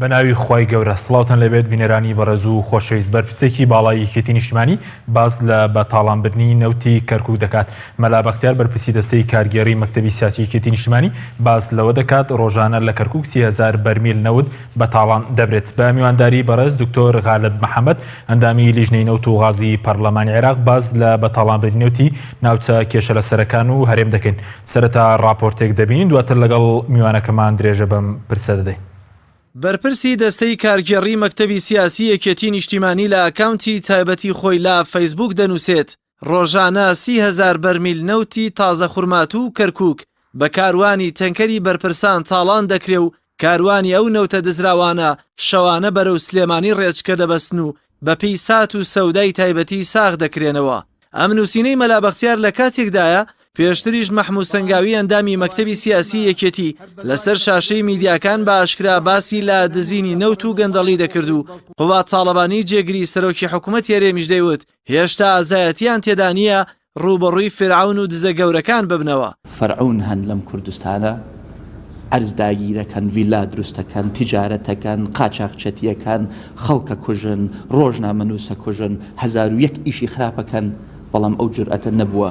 بە ناوی خوای گەورە سڵاوتان لێبێت بینەرانی بەڕێز و خۆشەویست بەرپرسێکی باڵای یەکێتی نیشتمانی باس لە بە تاڵانبردنی نەوتی کەرکوک دەکات مەلا بەختیار بەرپرسی دەستەی کارگێڕی مەکتەبی سیاسی یەکێتی نیشتمانی باس لەوە دەکات ڕۆژانە لە کەرکوک 30هزار بەرمیل نەوت بە تاڵان دەبرێت بە میوانداری بەڕێز دکتۆر غالب محەمەد ئەندامی لیژنەی نەوت و غازی پەرلەمانی عێراق باس لە بە تاڵانبردنی نەوتی ناوچە کێشە لەسەرەکان و هەرێم دەکەین سەرەتا ڕاپۆرتێک دەبینین دواتر لەگەڵ میوانەکەمان درێژە بەم پرسە دەدەین. بەرپرسی دەستەی کارگێڕی مەکتەبی سیاسی یەکێتی نیشتیمانی لە ئەکاونتی تایبەتی خۆی لە فەیسبووک دەنووسێت، ڕۆژانە 30 هەزار بەرمیل نەوتی تازەخورماتوو و کەرکووک بە کاروانی تەنکەری بەرپرسان تاڵان دەکرێ و کاروانی ئەو نەوتە دزراوانە شەوانە بەرەو سلێمانی ڕێچکە دەبەستن و بەپێی سات و سەودای تایبەتی ساغ دەکرێنەوە. ئەم نووسینەی مەلا بەختیار لە کاتێکدایە، پێشتریش مەحموود سەنگاوی ئەندامی مەکتەبی سیاسی یەکێتی لەسەر شاشەی میدیاکان بە ئاشکرا باسی لە دزینی نەوت و گەندەڵی دەکرد و قوباد تاڵەبانی جێگری سەرۆکی حکومەتی هەرێمیش دەیوت هێشتا ئازایەتیان تێدا نییە ڕووبەڕووی فیرعەون و دزە گەورەکان ببنەوە. فەرعون هەن لەم کوردستانە عەرز داگیرەکەن ڤیلا دروستەکەن تیجارەتەکەن قاچاخچەتیەکەن خەڵکە کوژن ڕۆژنامەنووسە کوژن 1001 ئیشی خراپەکەن بەڵام ئەو جورئەتە نەبووە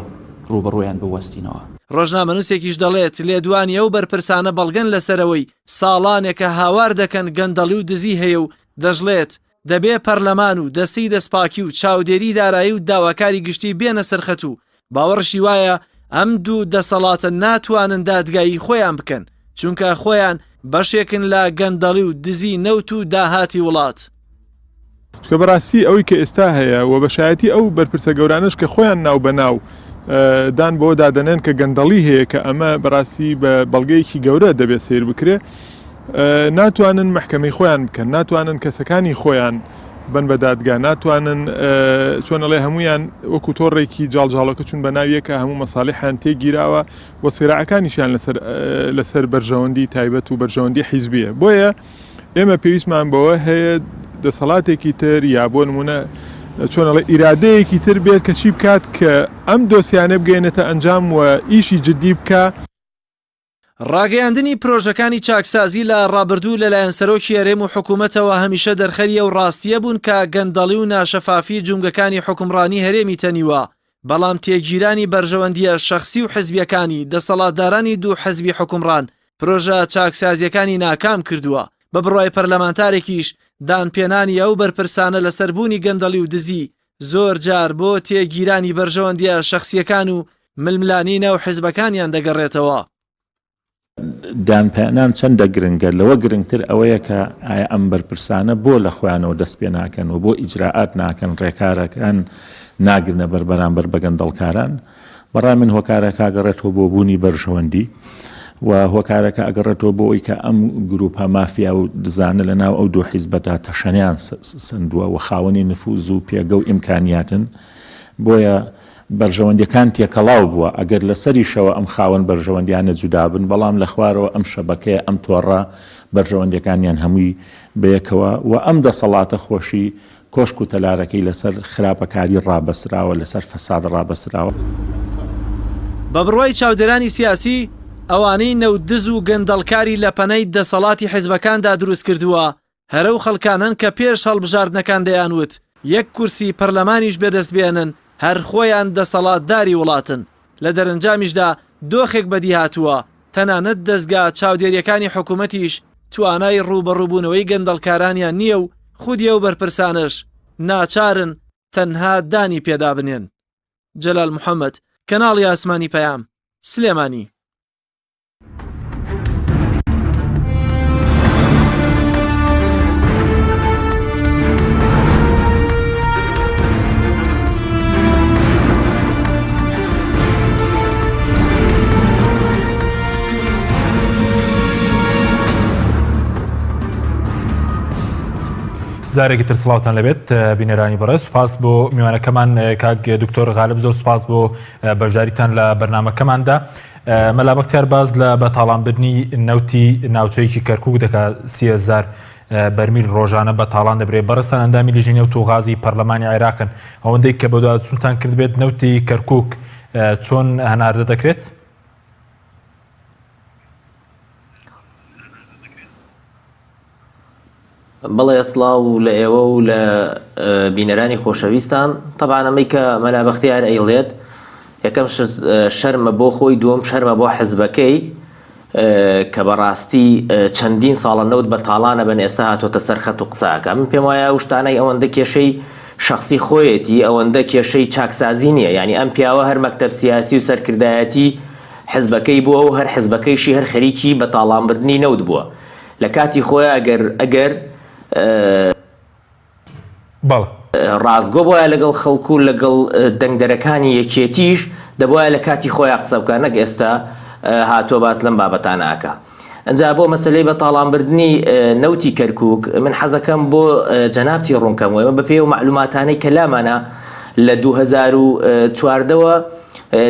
ڕووبەڕوویان بوەستینەوە. ڕۆژنامەنووسێکیش دەڵێت، لێدوانی ئەو بەرپرسانە بەڵگەن لەسەر ئەوەی ساڵانێکە هاوار دەکەن گەندەڵی و دزی هەیە و دەشڵێت، دەبێ پەرلەمان و دەستەی دەستپاکی و چاودێری دارایی و داواکاری گشتی بێنە سەر خەت و باوەڕشی وایە ئەم دوو دەسەڵاتە ناتوانن دادگایی خۆیان بکەن چونکە خۆیان بەشێکن لە گەندەڵی و دزی نەوت و داهاتی وڵات. چونکە بەڕاستی ئەوەی کە ئێستا هەیە و بە شایەتی ئەو بەرپرسە گەورانەش کە خۆیان ناو بە ناو دان بەوە دادەنێن کە گەندەڵی هەیە کە ئەمە بەڕاستی بە بەڵگەیەکی گەورە دەبێت سەیر بکرێ ناتوانن مەحکەمەی خۆیان بکەن، ناتوانن کەسەکانی خۆیان بن بە دادگا، ناتوانن چۆن ئەڵێ هەمویان وەکو تۆڕێکی جاڵجاڵۆکە چون بە ناویەکە هەموو مەساڵیحیان تێگیراوە و سیراعەکانیشیان لەسەر لەسەر بەرژەوەندی تایبەت و بەرژەوەندی حیزبیە بۆیە ئێمە پێویستمان بەوە هەیە دەسەڵاتێکی تر یا بۆ نمونە چۆن ئەڵێ ئیرادەیەکی تر بێت کە چی بکات کە ئەم دۆسیانە بگەێنێتە ئەنجام و ئیشی جدی بکە. ڕاگەیاندنی پرۆژەکانی چاکسازی لە ڕابردوو لەلایەن سەرۆکی هەرێم و حکوومەتەوە هەمیشە دەرخەری ئەو ڕاستییە بوون کە گەندەڵی و ناشەفافی جومگەکانی حوکمڕانی هەرێمی تەنیوە، بەڵام تێکگیرانی بەرژەوەندییە شەخسی و حزبییەکانی دەسەڵاتدارانی دوو حزبی حوکمڕان پرۆژە چاکسازییەکانی ناکام کردووە، بە بڕوای پەرلەمانتارێکیش دانپێنانی ئەو بەرپرسانە لەسەر بوونی گەندەڵی و دزی زۆر جار بۆ تێکگیرانی بەرژەوەندییە شەخسییەکان و ململانێی ناو حزبەکانیان دەگەڕێتەوە. دانپیانان چەندە گرنگە، لەوە گرنگتر ئەوەیە کە ئایا ئەم بەرپرسانە بۆ لە خۆیانەوە دەست پێ ناکەن و بۆ ئیجرائات ناکەن، ڕێکارەکان ناگرنە بەر بەرامبەر بە گەندەڵکاران؟ بەڕای من هۆکارەکە ئەگەڕێتەوە بۆ بوونی بەرژەوەندی و هۆکارەکە ئەگەڕێتەوە بۆ ئەوی کە ئەم گروپە مافیا و دزانە لە ناو ئەو دوو حیزبەدا تەشەنیان سەندووە و خاوەنی نفوز و پێگە و ئیمکانیاتن بۆیە بەرژەوەندیەکان تێکەڵاو بووە ئەگەر لەسەریشەوە ئەم خاوەن بەرژەوەندیانە جودا بن بەڵام لە خوارەوە ئەم شەبەکەیە ئەم تۆڕە بەرژەوەندیەکانیان هەمووی بەیەکەوە و ئەم دەسەڵاتە خۆشی کۆشک و تەلارەکەی لەسەر خراپەکاری ڕابەستراوە، لەسەر فەساد ڕابەستراوە. بە بڕوای چاودێرانی سیاسی، ئەوانەی نەوتدز و گەندەڵکاری لە پەنای دەسەڵاتی حزبەکاندا دروستکردووە، هەر ئەو خەڵکانەن کە پێش هەڵبژاردنەکان دەیانوت یەک کورسی پەرلەمانیش بەدەست بێنن هەر خۆیان دەسەڵاتداری وڵاتن، لە دەرەنجامیشدا دۆخێک بەدیهاتووە تەنانەت دەزگا چاودێرییەکانی حکومەتیش توانای ڕووبەڕووبوونەوەی گەندەڵکارانیان نییە و خودی ئەو بەرپرسانەش ناچارن تەنها دانی پێدا بنێن. جەلال محەمەد، کەناڵی ئاسمانی پەیام، سلێمانی. جارێکی تر سڵاوتان لەبێت بینەرانی بەڕێز سوپاس بۆ میوانەکەمان کاک دکتۆر غالب زۆر سوپاس بۆ بەشداریتان لە بەرنمەکەماندا مەلا بەختیار باز لە بە تاڵانبردنی نەوتی ناوچەیەکی کەرکک دەکا سیزار بەرمیل ڕۆژانە بە تاڵان دەبرێت بەڕێزتان ئەندامی لیژنەی نەوت و غازی پەرلەمانی عێراقن ئەوەندەی کە بەدواداچوونتان کردبێت نەوتی کەرکوک چۆن هەناردە دەکرێت؟ بەڵێ سڵاو لە ئێوە و لە بینەرانی خۆشەویستان. تەبعەن ئەمەی کە مەلا بەختیار ئەیڵێت یەکەم شت شەرمە بۆ خۆی دووەم شەرمە بۆ حزبەکەی کە بەڕاستی چەندین ساڵە نەوت بە تاڵانە بن ئێستا هاتۆتە سەر خەت و قساکە من پێم وایە ئەو شتانەی ئەوەندە کێشەی شخصی خۆیەتی ئەوەندە کێشەی چاکسازی نییە یعنی ئەم پیاوە هەر مەکتەب سیاسی و سەرکردایەتی حزبەکەی بووە و هەر حزبەکەیشی هەر خەریکی بە تاڵانبردنی نەوت بووە لە کاتی خۆیا گەر ئەگەر بەڵێ. ڕاستگۆ بوایە لەگەڵ خەڵک و لەگەڵ دەنگدەرەکانی یەکێتیش دەبوایە لە کاتی خۆیا قسە بکا نەک ئێستا هاتووە باس لەم بابەتانە ئەکا. ئەنجا بۆ مەسەلەی بە تاڵانبردنی نەوتی کەرکوک من حەزەکەم بۆ جەنابتی ڕوونکەمەوە ئێمە بەپێی ئەو مەعلوماتانەی کە لامانە لە 2014 وە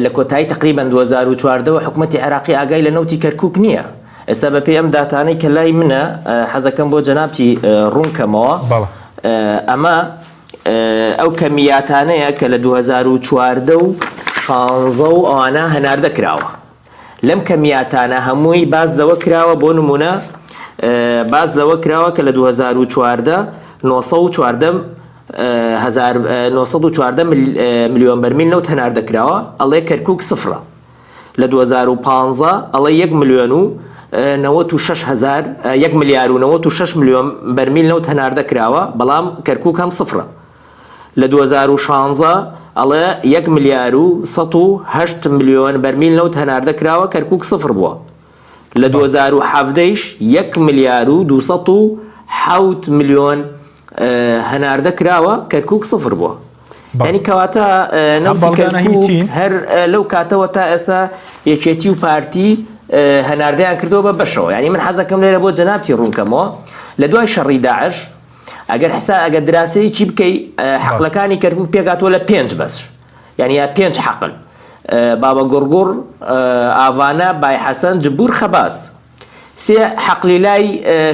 لە کۆتایی تقریبا 2014 وە حکومەتی عێراقی ئاگای لە نەوتی کەرکوک نییە ئێستا بەپێی ئەم داتانەی کە لای منە حەزەکەم بۆ جەنابتی ڕوون کەمەوە ئەمە ئەو کەمیاتانەیە کە لە 2014 و 16 و ئەوانە هەناردە کراوە لەم کەمیاتانە هەمووی باز لەوە کراوە بۆ نمونە باز لەوە کراوە کە لە 2014 914 914 ملیۆن بەرمیل نەوت هەناردە کراوە ئەڵێ کەرکک سفرە لە 2015 ئەڵێ یەک ملیۆن و 96 هەزار یەک ملیار و 96 ملیۆن بەرمیل نەوت هەناردە کراوە بەڵام کەرکک هەم سفرە لە 2016 ئەڵێ یەک ملیار و 108 ملیۆن بەرمیل نەوت هەناردە کراوە کەرکک سفر بووە لە 2017 یش یەک ملیار و 207 ملیۆن هەناردە کراوە کەرکک سفر بووە یانی کەواتە نەوتی کەرکوک هەر لەو کاتەوە تا ئێستا یەکێتی و پارتی هەناردەیان کردەوە بە بەشەوە یعنی من حەزەکەم لێرە بۆ جەنابتی ڕوونکەمەوە لە دوای شەڕی داعش ئەگەر حسا ئەگەر دراسەیەکی بکەی حقلەکانی کەرکک پێکاتوە لە پێنج بەس یعنی یا پێنج حقل بابە گوڕگوڕ ئاڤانە بای حەسەن جبور خەباس سێ حەقلی لای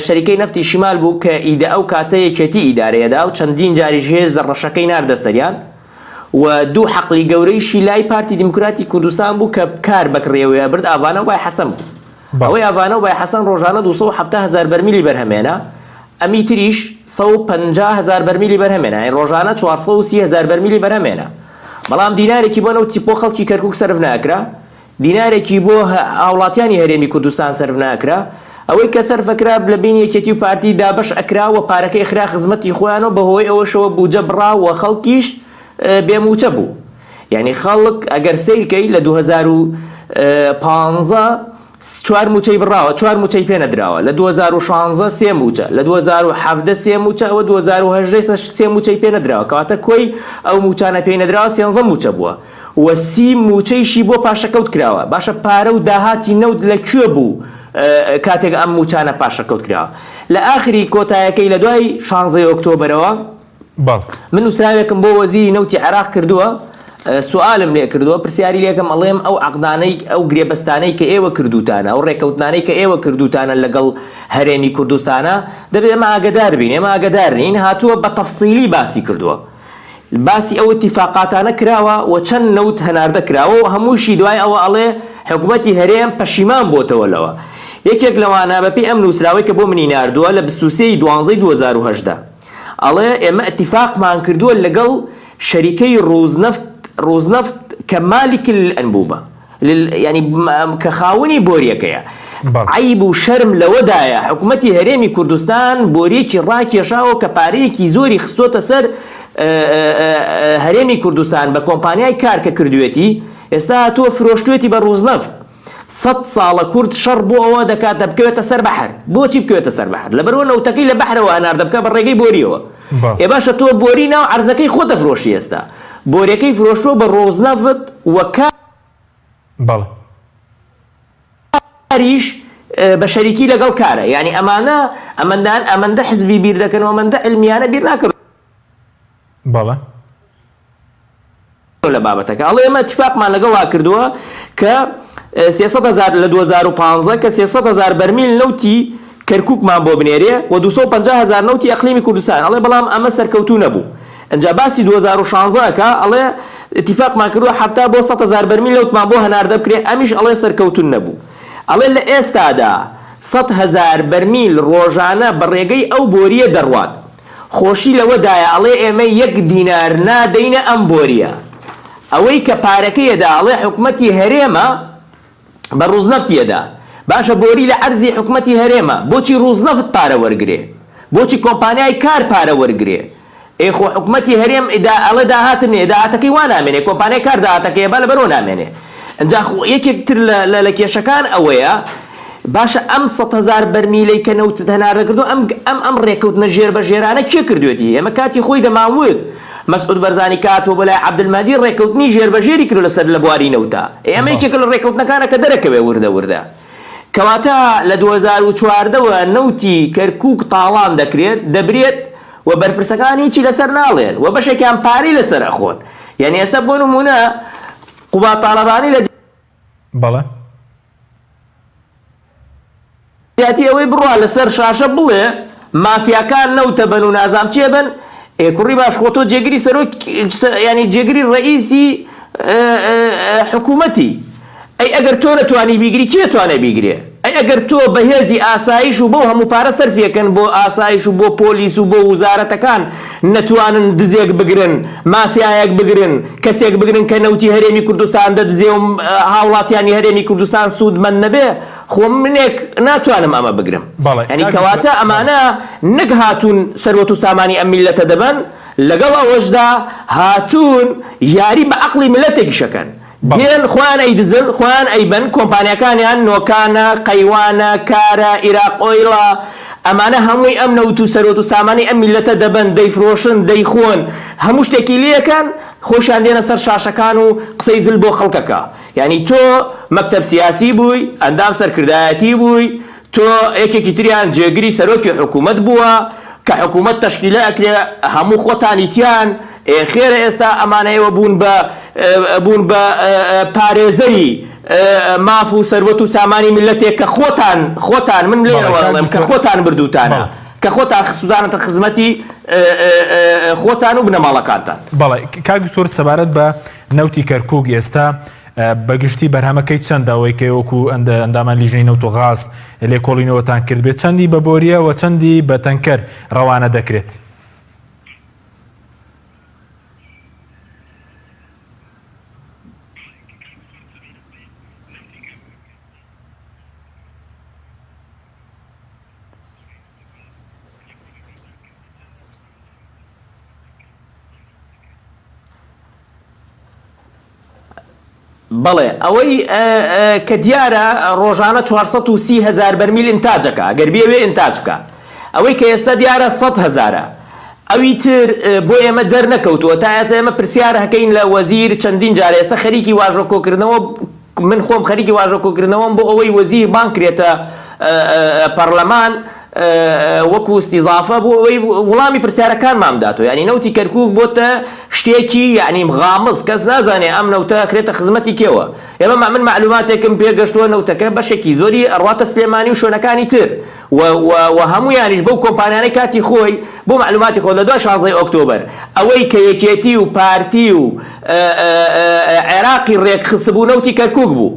شەریکەی نەفتی شیمال بوو کە ئیدە ئەو کاتە یەکێتی ئیدارەیەدا و چەندین جاریش هێزە ڕەشەکەی ناردە سەریان و دوو حەقلی گەورەیشی لای پارتی دیموکراتی کوردستان بوو کە کار بەکڕیەوەی ئەبرد ئاڤانە و بای حەسەن بوو. ئەوەی ئاڤانە و بای حەسەن ڕۆژانە 270 هەزار بەرمیلی بەرهەمێنا ئەمی تریش 150 هەزار بەرمیلی بەرهەمێنا یانی ڕۆژانە 430 هەزار بەرمیلی بەرهەمێنا بەڵام دینارێکی بۆ نەوتی بۆ خەڵکی کەرکوک سەرف ناکرا دینارێکی بۆ هاوڵاتیانی هەرێمی کوردستان سەرف ناکرا، ئەوەی کە سەرف ئەکرا لە بەینی یەکێتی و پارتی دابەش ئەکرا و پارەکەی ئەخرا خزمەتی خۆیان و بەهۆی ئەوەشەوە بوجە بڕا و خەڵکیش بێ موچە بوو. یانی خەڵک ئەگەر سەیر کەی لە 2015 چوار موچەی بڕاوە، چوار موچەی پێ نەدراوە، لە 2016 سێ موچە، لە 2017 سێ موچە، ئەوە 2018 سێ موچەی پێ نەدراوە، کەواتە کۆی ئەو موچانە پێی نەدراوە سێنزە موچە بووە. و سی مووچەیشی بۆ پاشەکەوت کراوە، باشە پارە و داهاتی نەوت لە کوێ بوو کاتێک ئەم مووچانە پاشەکەوت کراوە؟ لە ئاخری کۆتایەکەی لە دوای شانزەی ئۆکتۆبەرەوە من نووسراوێکم بۆ وەزیری نەوتی عێراق کردووە، سوئالم لێ کردووە، پرسیاری لێکەم ئەڵێم ئەو عەقدانەی ئەو گرێبەستانەی کە ئێوە کردووتانە، ئەو ڕێکەوتنانەی کە ئێوە کردووتانە لەگەڵ هەرێمی کوردستانە، دەبێت ئێمە ئاگەدار بین، ئێمە ئاگەدار نین، هاتووە بە تەفسیلی باسی کردووە. باسی ئەو ئیتیفاقاتانە کراوە و چەند نەوت هەناردە کراوە و هەمووشی دوای ئەوە ئەڵێ حکومەتی هەرێم پەشیمان بۆتەوە لەوە. یەکێک لەوانە بەپێی ئەم نووسراوەی کە بۆ منی ناردووە لە 23 ی دوانزەی 2018 ئەڵێ ئێمە ئیتیفاقمان کردووە لەگەڵ شەریکەی ڕوزنەفت ڕوزنەفت کە مالک الانبوبە یانی کە خاوەنی بۆریەکەیە. عەیب و شەرم لەوەدایە حکومەتی هەرێمی کوردستان بۆریەکی ڕاکێشاوە کە پارەیەکی زۆری خستۆتە سەر هەرێمی کوردستان بە کۆمپانیای کار کە کردوێتی ئێستا هاتووە فرۆشتوێتی بە ڕوزنەفت سەد ساڵە کورد شەڕ بۆ ئەوە دەکات بکەوێتە سەر بەحر بۆچی بکەوێتە سەر بەحر لەبەرئەوە نەوتەکەی لە بەحرەوە هەناردە بکە بە ڕێگەی بۆریەوە ئێ باشە تۆ بۆری ناو عەرزەکەی خۆت دەفرۆشی ئێستا بۆریەکەی فرۆشتووە بە ڕۆزنەفت و بەڵێ. کاریش بە شەریکی لەگەڵ کارە یانی ئەمانە ئەمەندان ئەمەندە حزبی بیر دەکەن و ئەمەندە علمیانە بیر ناکەن بەڵێ. لە بابەتەکە ئەڵێ ئێمە اتفاقمان لەگەڵا کردووە کە 300 هەزار لە 2015 کە 300 هەزار بەرمیل نەوتی کەرکوکمان بۆ بنێرێ و 250 هەزار نەوتی ئەقلیمی کوردستان ئەڵێ بەڵام ئەمە سەرکەوتوو نەبوو ئەنجا باسی 2016 ئەکا ئەڵێ اتفاقمان کردووە 70 بۆ 100 هەزار بەرمیل نەوتمان بۆ هەناردە بکرێ ئەمیش ئەڵێ سەرکەوتوو نەبوو ئەڵێ لە ئێستادا. سەدهەزار بەرمیل ڕۆژانە بە ڕێگەی ئەو بۆرییە دەڕوات. خۆشی لەوەدایە ئەڵێ ئێمە یەک دینار نادەینە ئەم بۆرییە. ئەوەی کە پارەکەی ئەدا ئەڵێ حکومەتی هەرێمە بە ڕوزنەفتی ئەدا. باشە بۆری لە عەرزی حکومەتی هەرێمە بۆچی ڕوزنەفت پارە وەرگرێ؟ بۆچی کۆمپانیای کار پارە وەرگرێ؟ ئێ خۆ حکومەتی هەرێم ئدا ئەڵێ داهاتم نیە داهاتەکەی وا نامێنێ کۆمپانیای کار داهاتەکەی ئەبا لەبەرئەوە نامێنێ ئنجا خۆ یەکێک تر لە لە لە کێشەکان ئەوەیە باشە ئەم 100 هەزار بەرمیلەی کە نەوتت هەناردە کردووە ئەم ئەم ئەم ڕێکەوتنە ژێر بە ژێرانە کێ کردوێتی ئێمە کاتی خۆی دەمانوت مەسعود بەرزانی کە هاتووە بۆ لای عەبدولمەهدی ڕێکەوتنی ژێر بە ژێری کردوە لەسەر لە بواری نەوتا ئێ ئەمە یەکێکە لە ڕێکەوتنەکانە کە دەرەکەوێ وردە وردە کەواتە لە 2014 وە نەوتی کەرکوک تاڵان دەکرێت دەبرێت و بەرپرسەکان هیچی لەسەر ناڵێن و بەشێکیان پارەی لەسەر ئەخۆن یانی ئێستا بۆ نمونە قوباد تاڵەبانی لە بەڵێ. جیاتی ئەوەی بڕوا لەسەر شاشە بڵێ مافیاکان نەوتە بەن و نازام چیە بن ئێ کوڕی باش خۆ تۆ جێگری سەرۆک ینی جێگری ڕئیسی حکوومەتی ئەی ئەگەر تۆ نەتوانی بیگری کێ توانێ بیگرێ؟ ئەی ئەگەر تۆ بە هێزی ئاسایش و بەو هەموو پارە سەرفی ئەکەن بۆ ئاسایش و بۆ پۆلیس و بۆ وزارەتەکان نەتوانن دزێک بگرن، مافیایەک بگرن، کەسێک بگرن کە نەوتی هەرێمی کوردستان دەدزێ و هاوڵاتیانی هەرێمی کوردستان سوودمەند نەبێ، خۆ منێک ناتوانم ئەمە بگرم. بەڵێ یانی کاک دکتۆر کەواتە بەڵێ. ئەمانە نەک هاتوون سەروەت و سامانی ئەم میللەتە دەبەن، لەگەڵ ئەوەشدا هاتوون یاری بە عەقڵی میللەتێکیش ئەکەن. بەڵێ. دێن خۆیان ئەیدزن خۆیان ئەیبەن کۆمپانیاکانیان نۆکانە قەیوانە کارە ئیراق ئۆیڵە ئەمانە هەمووی ئەم نەوت و سەروەت و سامانەی ئەم میللەتە دەبەن دەیفرۆشن دەیخۆن هەموو شتێکی لێکەن خۆشیان دێنە سەر شاشەکان و قسەی زل بۆ خەڵکەکە یانی تۆ مەکتەب سیاسی بووی ئەندام سەرکردایەتی بووی تۆ یەکێکی تریان جێگری سەرۆکی حکومەت بووە کە حکومەت تەشکیلە ئەکرێ هەموو خۆتانی تیان ئێ خێرە ئێستا ئەمانە ئێوە بوون بە بوون بە پارێزەری ماف و سەروەت و سامانی میللەتێک کە خۆتان خۆتان من بەڵێ لێرەوە کاک ئەڵێم کە دکتۆر خۆتان بردووتانە بەڵێ. کە خۆتان خستوتانەتە خزمەتی خۆتان و بنەماڵەکانتان. بەڵێ کاک دکتۆر سەبارەت بە نەوتی کەرکوک ئێستا بە گشتی بەرهەمەکەی چەندە ئەوەی کە وەکو ئەندامان لیژنەی نەوت و غاز لێکۆڵینەوەتان کردبێت چەندی بە بۆریە و چەندی بە تەنکەر ڕەوانە دەکرێت؟ بەڵێ ئەوەی کە دیارە ڕۆژانە 430 هەزار بەرمیل ئینتاجەکە گەر بێوێ ئینتاج بکە ئەوەی کە ئێستا دیارە 100 هەزارە ئەوی تر بۆ ئێمە دەرنەکەوتووە تا ئێستا ئێمە پرسیار هەکەین لە وەزیر چەندین جار ئێستا خەریکی واژۆ کۆکردنەوە من خۆم خەریکی واژۆ کۆکردنەوەم بۆ ئەوەی وەزیر بانگ کرێتە پەڕلەمان وەکو استیزافە بۆ ئەوەی وڵامی پرسیارەکانمان بداتەوە یعنی نەوتی کەرکوک بۆتە شتێکی یعنی غامز کەس نازانێ ئەم نەوتە خرێتە خزمەتی کێوە ئێمە من معلوماتێکم پێگەشتووە نەوتەکە بەشێکی زۆری ئەڕواتە سلێمانی و شوێنەکانی تر و و و هەموویانیش بەو کۆمپانیانەی کاتی خۆی بۆ مەعلوماتی خۆت لە دوای شانزەی ئۆکتۆبەر ئەوەی کە یەکێتی و پارتی و عێراقی ڕێکخستبوو نەوتی کەرکوک بوو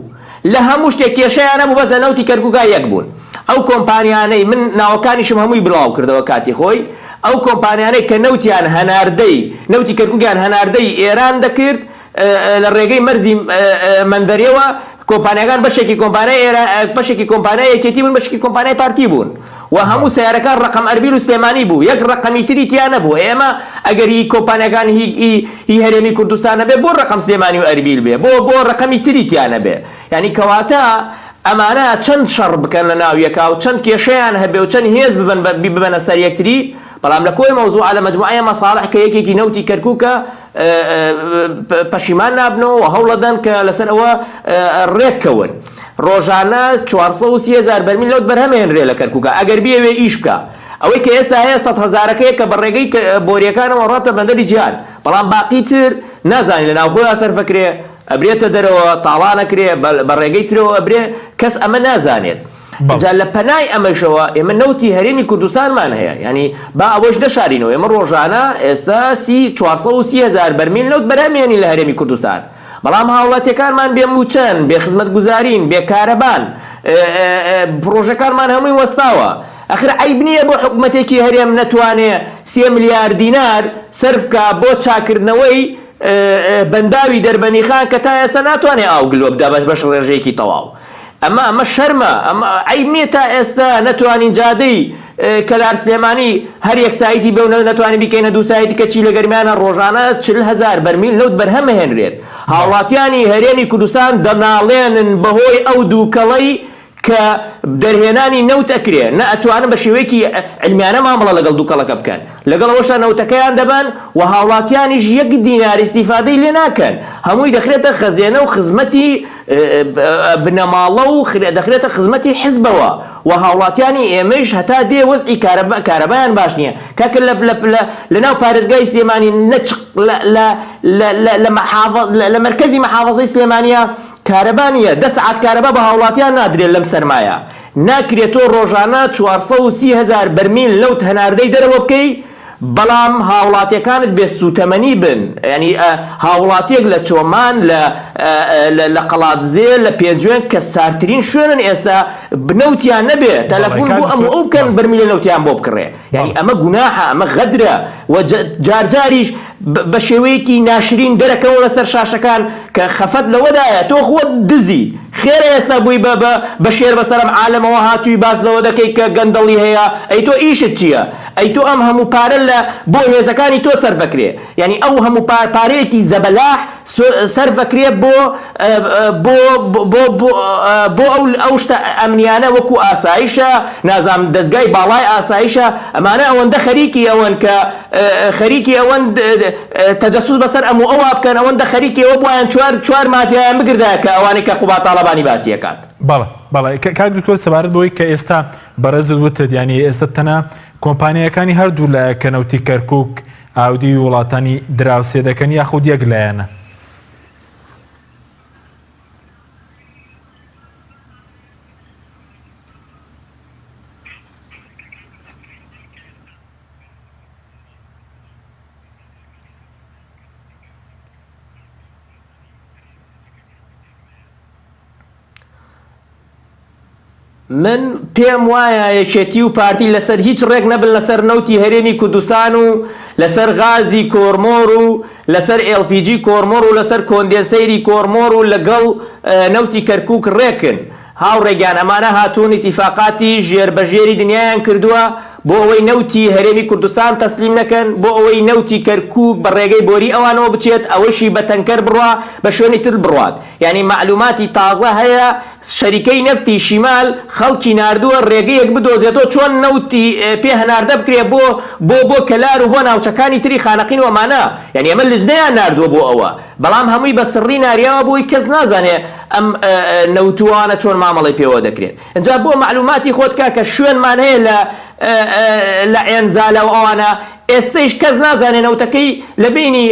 لە هەموو شتێک کێشەیان هەبوو بەس لە نەوتی کەرکوکا یەک بوون ئەو کۆمپانیانەی من ناوەکانیشم هەمووی بڵاو کردەوە کاتی خۆی ئەو کۆمپانیانەی کە نەوتیان هەناردەی نەوتی کەرکوکیان هەناردەی ئێران دەکرد لە ڕێگەی مەرزی مەندەریەوە کۆمپانیاکان بەشێکی کۆمپانیای ئێران بەشێکی کۆمپانیای یەکێتی بوون بەشێکی کۆمپانیای پارتی بوون و هەموو سەیارەکان ڕەقەم ئەربیل و سلێمانی بوو یەک ڕەقەمی تری تیا نەبوو ئێمە ئەگەر هی کۆمپانیاکان هی هی هی هەرێمی کوردستان نەبێ بۆ ڕەقەم سلێمانی و ئەربیل بێ بۆ بۆ ڕەقەمی تری تیا نەبێ یعنی کەواتە ئەمانە چەند شەڕ بکەن لە ناو یەکا و چەند کێشەیان هەبێ و چەند هێز ببەن ببەنە سەر یەکتری بەڵام لە کۆی مەوزوعە لە مەجموعەیە مەساڵح کە یەکێکی نەوتی کەرکوکە پەشیمان نابنەوە و هەوڵەدەن کە لەسەر ئەوە ڕێککەون. ڕۆژانە 430 هەزار بەرمیل نەوت بەرهەمهێنرێ لە کەرکوکا ئەگەر بیەوێ ئیش بکا. ئەوەی کە ئێستا هەیە 100 هەزارەکەیە کە بە ڕێگەی بۆرییەکانەوە ڕاتە بەندەری جیهان. بەڵام باقی تر نازانین لە ناوخۆیا سەرفەکرێ، ئەبرێتە دەرەوە، تاڵانەکرێ، بە ڕێگەی ترەوە ئەبرێ، کەس ئەمە نازانێت. بەڵێ. جا لە پەنای ئەمەشەوە ئێمە نەوتی هەرێمی کوردستانمان هەیە یانی با ئەوەش نەشارینەوە ئێمە ڕۆژانە ئێستا سی 430 هەزار بەرمیل نەوت بەرهەمێنین لە هەرێمی کوردستان بەڵام هاوڵاتیەکانمان بێ مووچەن بێ خزمەتگوزارین بێ کارەبان. پڕۆژەکانمان هەمووی وەستاوە. ئەخر عەیب نییە بۆ حکومەتێکی هەرێم نەتوانێ سێ ملیار دینار سەرف کا بۆ چاککردنەوەی بەنداوی دەربەنیخان کە تا ئێستا ناتوانێ ئاو گلۆ بدا بە ڕێژەیەکی تەواو. ئەمە ئەمە شەرمە ئەمە عەیب نییە تا ئێستا نەتوانین جادەی کەلار سلێمانی هەر یەک سایتی بێ و نەتوانین بیکەینە دوو سایتی کەچی لە گەرمیانە ڕۆژانە 40 هەزار بەرمیل نەوت بەرهەم ئەهێنرێت هاوڵاتیانی هەرێمی کوردستان دەناڵێنن بەهۆی ئەو دووکەڵەی کە دەرهێنانی نەوت ئەکرێ نە ئەتوانن بە شێوەیەکی عیلمیانە مامەڵە لەگەڵ دووکەڵەکە بکەن لەگەڵ ئەوەشا نەوتەکەیان دەبەن و هاوڵاتیانیش یەک دینار ئیستیفادەی لێ ناکەن هەمووی دەخرێتە خەزێنە و خزمەتی بنەماڵە و دەخرێتە خزمەتی حزبەوە و هاوڵاتیانی ئێمەیش هەتا دێ وەزعی کارەبا کارەبایان باش نییە کاکە لە لە لە لەناو پارێزگای سلێمانی نە چ لە لە لە لە لە محافظ لە مەرکەزی محافظەی سلێمانیە کارەبا نییە دە سەعات کارەبا بە هاوڵاتیان نادرێت لەم سەرمایە ناکرێت تۆ ڕۆژانە 430 هەزار بەرمیل نەوت هەناردەی دەرەوە بکەی بەڵام هاوڵاتیەکانت بێ سوتەمەنی بن یانی هاوڵاتیەک لە چۆمان لە لە قەڵادزێ لە پێنجوێن کە ساردترین شوێنن ئێستا نەوتیان نەبێ تەلەفون بۆ ئەم و ئەو بکەن بەرمیلە نەوتیان بۆ بکڕێ یانی ئەمە گوناحە ئەمە غەدرە و جارجاریش بە شێوەیەکی ناشرین دەرەکەون لەسەر شاشەکان کە خەفەت لەوەدایە تۆ خۆت دزی خێرە ئێستا بووی بە بە بە شێر بەسەر ئەم عالەمەوە هاتووی باس لەوە دەکەی کە گەندەڵی هەیە ئەی تۆ ئیشت چییە ئەی تۆ ئەم هەموو پارە لە بۆ هێزەکانی تۆ سەرفەکرێ یانی ئەو هەموو پار پارەیەکی زەبەلاح سەرفەکرێ بۆ بۆ بۆ بۆ بۆ ئەو ئەو شتە ئەمنیانە وەکو ئاسایشە نازانم دەزگای باڵای ئاسایشە ئەمانە ئەوەندە خەریکی ئەوەن کە خەریکی ئەوەن تەجەسوس بەسەر ئەم و ئەوا بکەن ئەوەندە خەریکی ئەوە بوایەن چوار چوار مافیایان بگردایە کە ئەوانەی کە قوباد تاڵەبانی باسی ئەکات. بەڵێ بەڵێ کاک دکتۆر سەبارەت بەوەی کە ئێستا بەڕێزت وتت یانی ئێستا تەنها کۆمپانیاکانی هەردوو لایە کە نەوتی کەرکوک ئاودیوی وڵاتانی دراوسێ دەکەن یاخود یەک لایەنە؟ من پێم وایە یەکێتی و پارتی لەسەر هیچ ڕێک نەبن لەسەر نەوتی هەرێمی کوردستان و لەسەر غازی کۆرمۆر و لەسەر LPG کۆرمۆر و لەسەر کۆندێنسەیری کۆرمۆر و لەگەڵ نەوتی کەرکوک ڕێکن. هاوڕێ گیان ئەمانە هاتوون ئیتیفاقاتی ژێر بە ژێری دنیایان کردووە بۆ ئەوەی نەوتی هەرێمی کوردستان تەسلیم نەکەن بۆ ئەوەی نەوتی کەرکوک بە ڕێگەی بۆری ئەوانەوە بچێت ئەوەشی بە تەنکەر بڕوا بە شوێنی تر بڕوات یانی مەعلوماتی تازە هەیە شەریکەی نەفتی شیمال خەڵکی ناردووە ڕێگەیەک بدۆزێتەوە چۆن نەوتی پێ هەناردە بکرێ بۆ بۆ بۆ کەلار و بۆ ناوچەکانی تری خانەقین و ئەمانە یانی ئەمە لجنەیان ناردووە بۆ ئەوە بەڵام هەمووی بە سڕی ناریاوە بۆی کەس نازانێ ئەم نەوتووانە چۆن مامەڵەی پێوە دەکرێت ئینجا بۆ مەعلوماتی خۆت کاکە شوێنمان هەیە لە لە عێنزالە و ئەوانە ئێستەیش کەس نازانێ نەوتەکەی لە بینی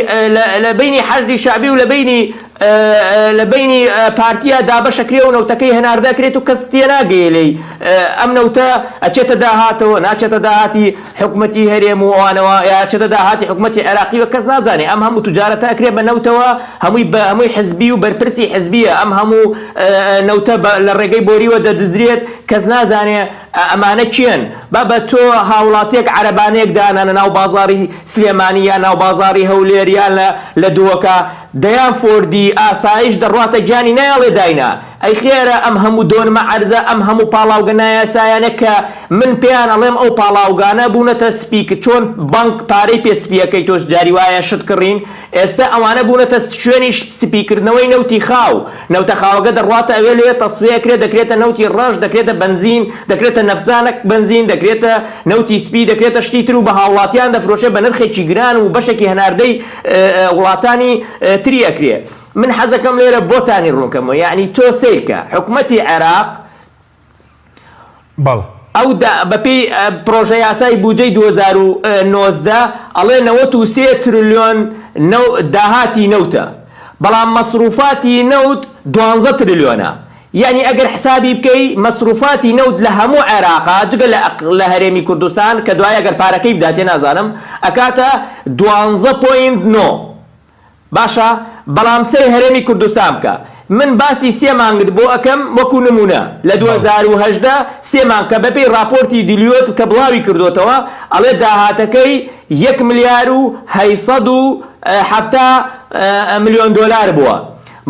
لە بینی حەشدی شەعبی و لە بینی لە بینی پارتیا دابەشەکرێ و نەوتەکەی هەناردەکرێت و کەس تێناگەیە لێی ئەم نەوتە ئەچێتە داهاتەوە ناچێتە داهاتی حکومەتی هەرێم و ئەوانەوە یا ئەچێتە داهاتی حکومەتی عێراقیوە کەس نازانێ ئەم هەموو توجارەتە ئەکرێ بە نەوتەوە هەمووی بە هەمووی حزبی و بەرپرسی حزبیە ئەم هەموو نەوتە بە لە ڕێگەی بۆریوە دەدزرێت کەس نازانێ ئەمانە کێن بابە تۆ هاوڵاتیەک عەرەبانەیەک دانانە ناو بازاڕی سلێمانی یا ناو بازاڕی هەولێر یان لە لە دهۆکا دەیان فۆردی ئاسایش دەڕواتە گیانی نایەڵێ داینا ئەی خێرە ئەم هەموو دۆنمە عەرزە ئەم هەموو پاڵاوگە نایاسایانە کە من پێیان ئەڵێم ئەو پاڵاوگانە بوونەتە سپی چۆن بانک پارەی پێ سپیەکەی تۆش جاری وایە شت کڕین ئێستە ئەوانە بوونەتە شوێنی سپی کردنەوەی نەوتی خاو نەوتە خاوەکە دەڕواتە ئەوێ لەوێ تەسفیە ئەکرێت دەکرێتە نەوتی ڕەش دەکرێتە بەنزین دەکرێتە نەفسانەک بەنزین دەکرێتە نەوتی سپی دەکرێتە شتی تر و بە هاوڵاتیان دەفرۆشێ بە نرخێکی گران و بەشێکی هەناردەی وڵاتانی تری ئەکرێ من حەزەکەم لێرە بۆتانی ڕوونکەمەوە یەعنی تۆ سەیرکە حکومەتی عێراق بەڵێ. ئەو دا بەپێی پڕۆژە یاسای بوجەی 2019 ئەڵێ 93 ترلیۆن نەو داهاتی نەوتە بەڵام مەسروفاتی نەوت دوانزە ترلیۆنە یەعنی ئەگەر حسابی بکەی مەسروفاتی نەوت لە هەموو عێراقا جگە لە لە هەرێمی کوردستان کە دوای ئەگەر پارەکەی بداتێ نازانم ئەکاتە دوانزە point نۆ باشە بەڵام سەیر هەرێمی کوردستان بکە. من باسی سێ مانگت بۆ ئەکەم وەکو نمونە لە 2018 سێ مانگ کە بەپێی ڕاپۆرتی دیلیۆت کە بڵاوی کردۆتەوە ئەڵێ داهاتەکەی یەک ملیار و 870 ملیۆن دۆلار بووە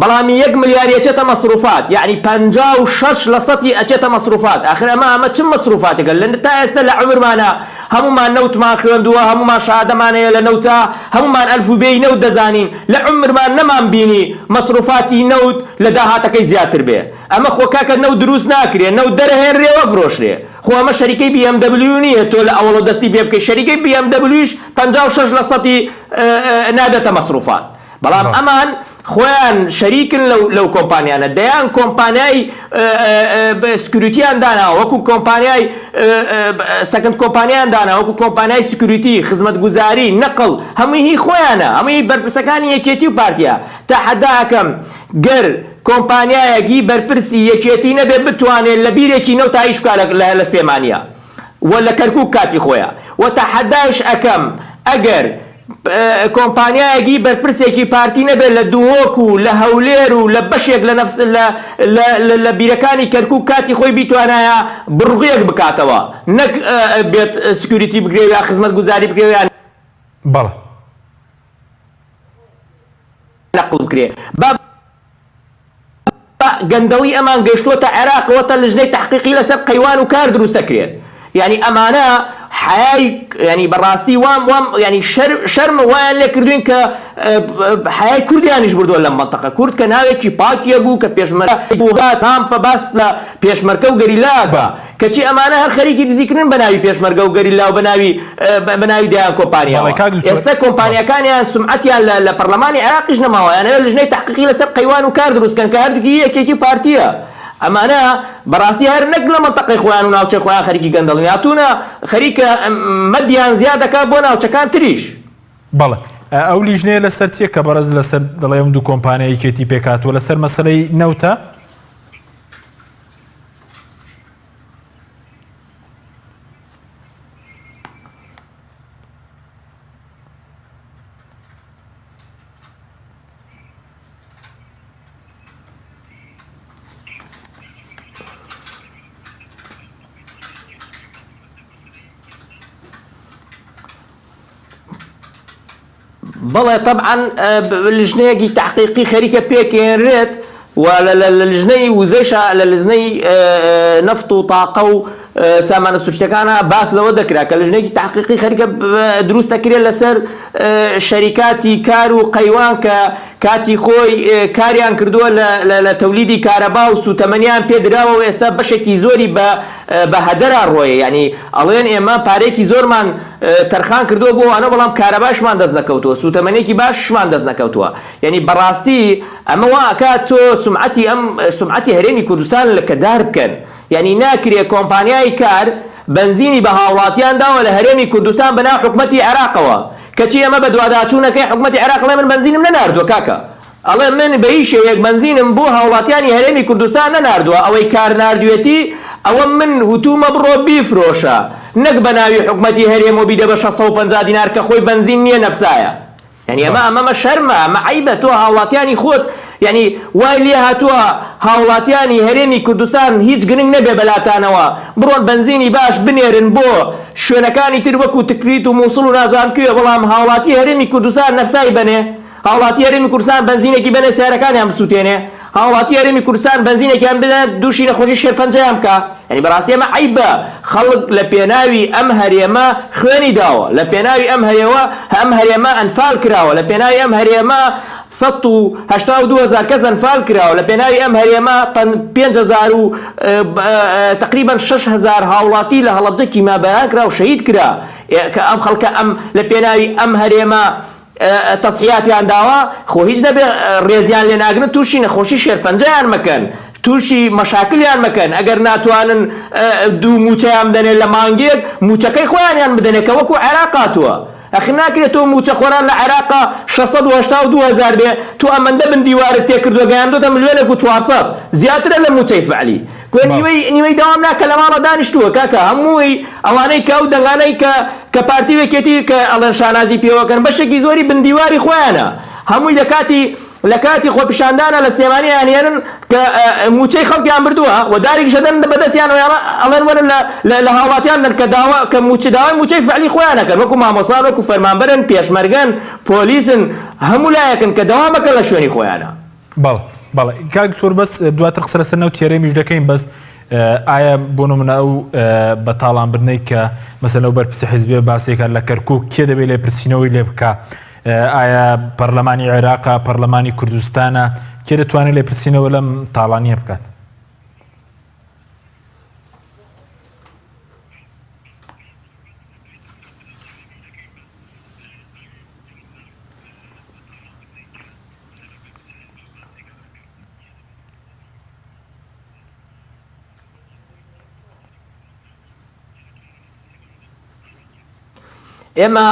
بەڵام یەک ملیاری ئەچێتە مەسروفات یەعنی 56 لە سەتی ئەچێتە مەسروفات ئاخر ئەمە ئەمە چ مەسروفاتێکە لە تا ئێستا لە عومرمانا هەموومان نەوتمان خوێندووە هەموومان شەهادەمان هەیە لە نەوتا هەموومان ئەلف و بێی نەوت دەزانین لە عومرمان نەمان بینی مەسروفاتی نەوت لە داهاتەکەی زیاتر بێ ئەمە خۆ کاکە نەوت دروست ناکرێ نەوت دەرەهێنرێ و ئەفرۆشرێ خۆ ئەمە شەریکەی بی ئێم دەبلیو نییە تۆ لە ئەوەڵەوە دەستی پێ بکەی شەریکەی بی ئێم دەبلیوش 56 لە سەتی نابێتە مەسروفات بەڵام ئەمان خۆیان شەریکن لەو لەو کۆمپانیانە دەیان کۆمپانیای security یان داناوە وەکو کۆمپانیای second کۆمپانیان دانا وەکو کۆمپانیای security خزمەتگوزاری نەقڵ هەمووی هی خۆیانە هەمووی بەرپرسەکانی یەکێتی و پارتیە تەحەدا ئەکەم گەر کۆمپانیایەک هی بەرپرسی یەکێتی نەبێ بتوانێت لە بیرێکی نەوتا ئیش بکا لە سلێمانیە و لە کەرکوک کاتی خۆیە و تەحەدایش ئەکەم ئەگەر کۆمپانیایەک هی بەرپرسێکی پارتی نەبێت لە دهۆک و لە هەولێر و لە بەشێک لە نەفس لە لە لە بیرەکانی کەرکوک کاتی خۆی بیتوانایە بڕغویەک بکاتەوە نەک بێت security بگرێ یا خزمەتگوزاری بکرێ یا بەڵێ. نەقڵ بکرێ با گەندەڵی ئەمان گەشتووەتە عێراق وەتە لجنەی تەحقیقی لەسەر قەیوان و کار دروست دەکرێت یانی ئەمانە حەیای یانی بەڕاستی وام وام یانی شەرمە وایان لێ کردوین کە حەیای کوردیانیش بردووە لەم مەنتەقە کورد کە ناوێکی پاکیە بوو کە پێشمەرگە بوو هات باس لە پێشمەرکە و گەریلا کەچی ئەمانە هەر خەریکی دزیکردنن بە ناوی پێشمەرگە و گەریلا و بە ناوی بە ناوی دەیان کۆمپانیاوە. بەڵێ کاک دکتۆر. ئێستا کۆمپانیاکانیان سومعەتیان لە لە پەرلەمانی عێراقیش نەماوە ئەیانەوێت لجنەی تەحقیقی لەسەر قەیوان و کار دروست کەن کە هەردووکی هی یەکێتی و پارتیە. ئەمانە بەڕاستی هەر نەک لە مەنتەقەی خۆیان و ناوچەی خۆیان خەریکی گەندەڵین هاتوونە خەریکە مەدیان زیاد دەکات بۆ ناوچەکان تریش. بەڵێ ئەو لیژنەیە لەسەر چیە کە بەڕێز لەسەر دەڵێ ئەم دوو کۆمپانیا یەکێتی پێکهاتووە لەسەر مەسەلەی نەوتە؟ بەڵێ تەبعەن لیژنەیەکی تەحقیقی خەریکە پێکێنرێت و لە لیژنەی وزەیشا لە لیژنەی نەفت و تاقە و سامانە سروشتەکانە باس لەوە دەکرا کە لیژنەیەکی تەحقیقی خەریکە دروست دەکرێت لەسەر شەریکاتی کار و قەیوان کە کاتی خۆی کاریان کردووە لە تەولیدی کارەبا و سوتەمەنیان پێدراوە و ئێستا بەشێکی زۆری بە بە هەدەرا ڕۆیە یانی ئەڵێن ئێمە پارەیەکی زۆرمان تەرخان کردووە بۆ ئەوانە بەڵام کارەباشمان دەست نەکەوتووە سوتەمەنیەکی باششمان دەست نەکەوتووە یانی بەڕاستی ئەمە وا ئەکات تۆ سومعەتی ئەم سومعەتی هەرێمی کوردستان لەکەدار بکەن یانی ناکرێ کۆمپانیای کار بەنزینی بە هاوڵاتیان داوە لە هەرێمی کوردستان بەناو حکومەتی عێراقەوە کەچی ئێمە بەدواداچوونەکەی حکومەتی عێراق ئەڵێ من بەنزینم نەناردووە کاکە ئەڵێ من بە هیچ شێوەیەک بەنزینم بۆ هاوڵاتیانی هەرێمی کوردستان نەناردووە، ئەوەی کار ناردوێتی ئەوە من وتومە بڕۆ بیفرۆشە نەک بە ناوی حکومەتی هەرێمەوە بیدە بە 650 دینار کە خۆی بەنزین نییە نەفسایە. یانی ئەمە ئەمەمە شەرمە ئەمە عەیبە تۆ هاوڵاتیانی خۆت یانی وای لێ هاتووە هاوڵاتیانی هەرێمی کوردستان هیچ گرنگ نەبێ بەلاتانەوە بڕۆن بەنزینی باش بنێرن بۆ شوێنەکانی تر وەکو تکریت و موسڵ و نازانم کوێ بەڵام هاوڵاتی هەرێمی کوردستان نەفسای بەنێ هاوڵاتی هەرێمی کوردستان بەنزینێکی بەنێ سەیارەکانیان بسوتێنێ هاوڵاتی هەرێمی کوردستان بەنزینێکیان بدەنە دووشی نەخۆشی شێرپەنجەیان بکا یانی بەڕاستی ئەمە عەیبە خەڵک لە پێناوی ئەم هەرێمە خوێنی داوە لە پێناوی ئەم هەرێوە ئەم هەرێمە ئەنفال کراوە لە پێناوی ئەم هەرێمە 182000 کەس ئەنفال کراوە لە پێناوی ئەم هەرێمە 5000 و تقریبا 6000 هاوڵاتی لە هەڵەبجە کیمیاباران کرا و شەهید کرا کە ئەم خەڵکە ئەم لە پێناوی ئەم هەرێمە تەسحیاتیان داوە خۆ هیچ نەبێ ڕێزیان لێ ناگرن توشی نەخۆشی شێرپەنجەیان مەکەن توشی مەشاکلیان مەکەن ئەگەر ناتوانن دوو موچەیان بدەنێ لە مانگێک موچەکەی خۆیانیان بدەنێ کە وەکو عێراق هاتووە ئەخ ناکرێت تۆ موچە خۆران لە عێراقا 682 هەزار بێ تۆ ئەمەندە بن دیوارت تێکردووە گەیاندۆتە ملیۆنێک و 400 زیاترە لە موچەی فعلی کۆ نیوەی نیوەی دەوام ناکە لە ماڵە دانیشتووە کاکە هەمووی ئەوانەی کە ئەو دەنگانەی کە کە پارتی و یەکێتی کە ئەڵێن شانازی پێوەکەن بەشێکی زۆری بندیواری خۆیانە هەمووی لە کاتی. لە کاتی خۆپیشاندانە لە سلێمانی ئەیانهێنن کە موچەی خەڵکیان بردووە و دارێکیش ئەدەن بە دەستیانەوە یاڵا ئەڵێن وەرن لە لە هاوڵاتیان بدەن کە داوا کە موچە داوای موچەی فعلی خۆیان ئەکەن وەکو مامۆستان وەکو فەرمانبەرن پێشمەرگەن پۆلیسن هەموو لایەکن کە دەوام ئەکەن لە شوێنی خۆیانە. بەڵێ بەڵێ کاک دکتۆر بەس دواتر قسە لەسەر نەوتی هەرێمیش دەکەین بەس ئایا بۆ نمونە ئەو بە تاڵانبردنەی کە مەسەلەن ئەو بەرپرسی حیزبێ باسێکە لە کەرکک کێ دەبێت لێپرسینەوەی لێ بکە ئایا پەرلەمانی عێراقە پەرلەمانی کوردستانە کێ دەتوانێت لێپرسینەوە لەم تاڵانیە بکات؟ ئێمە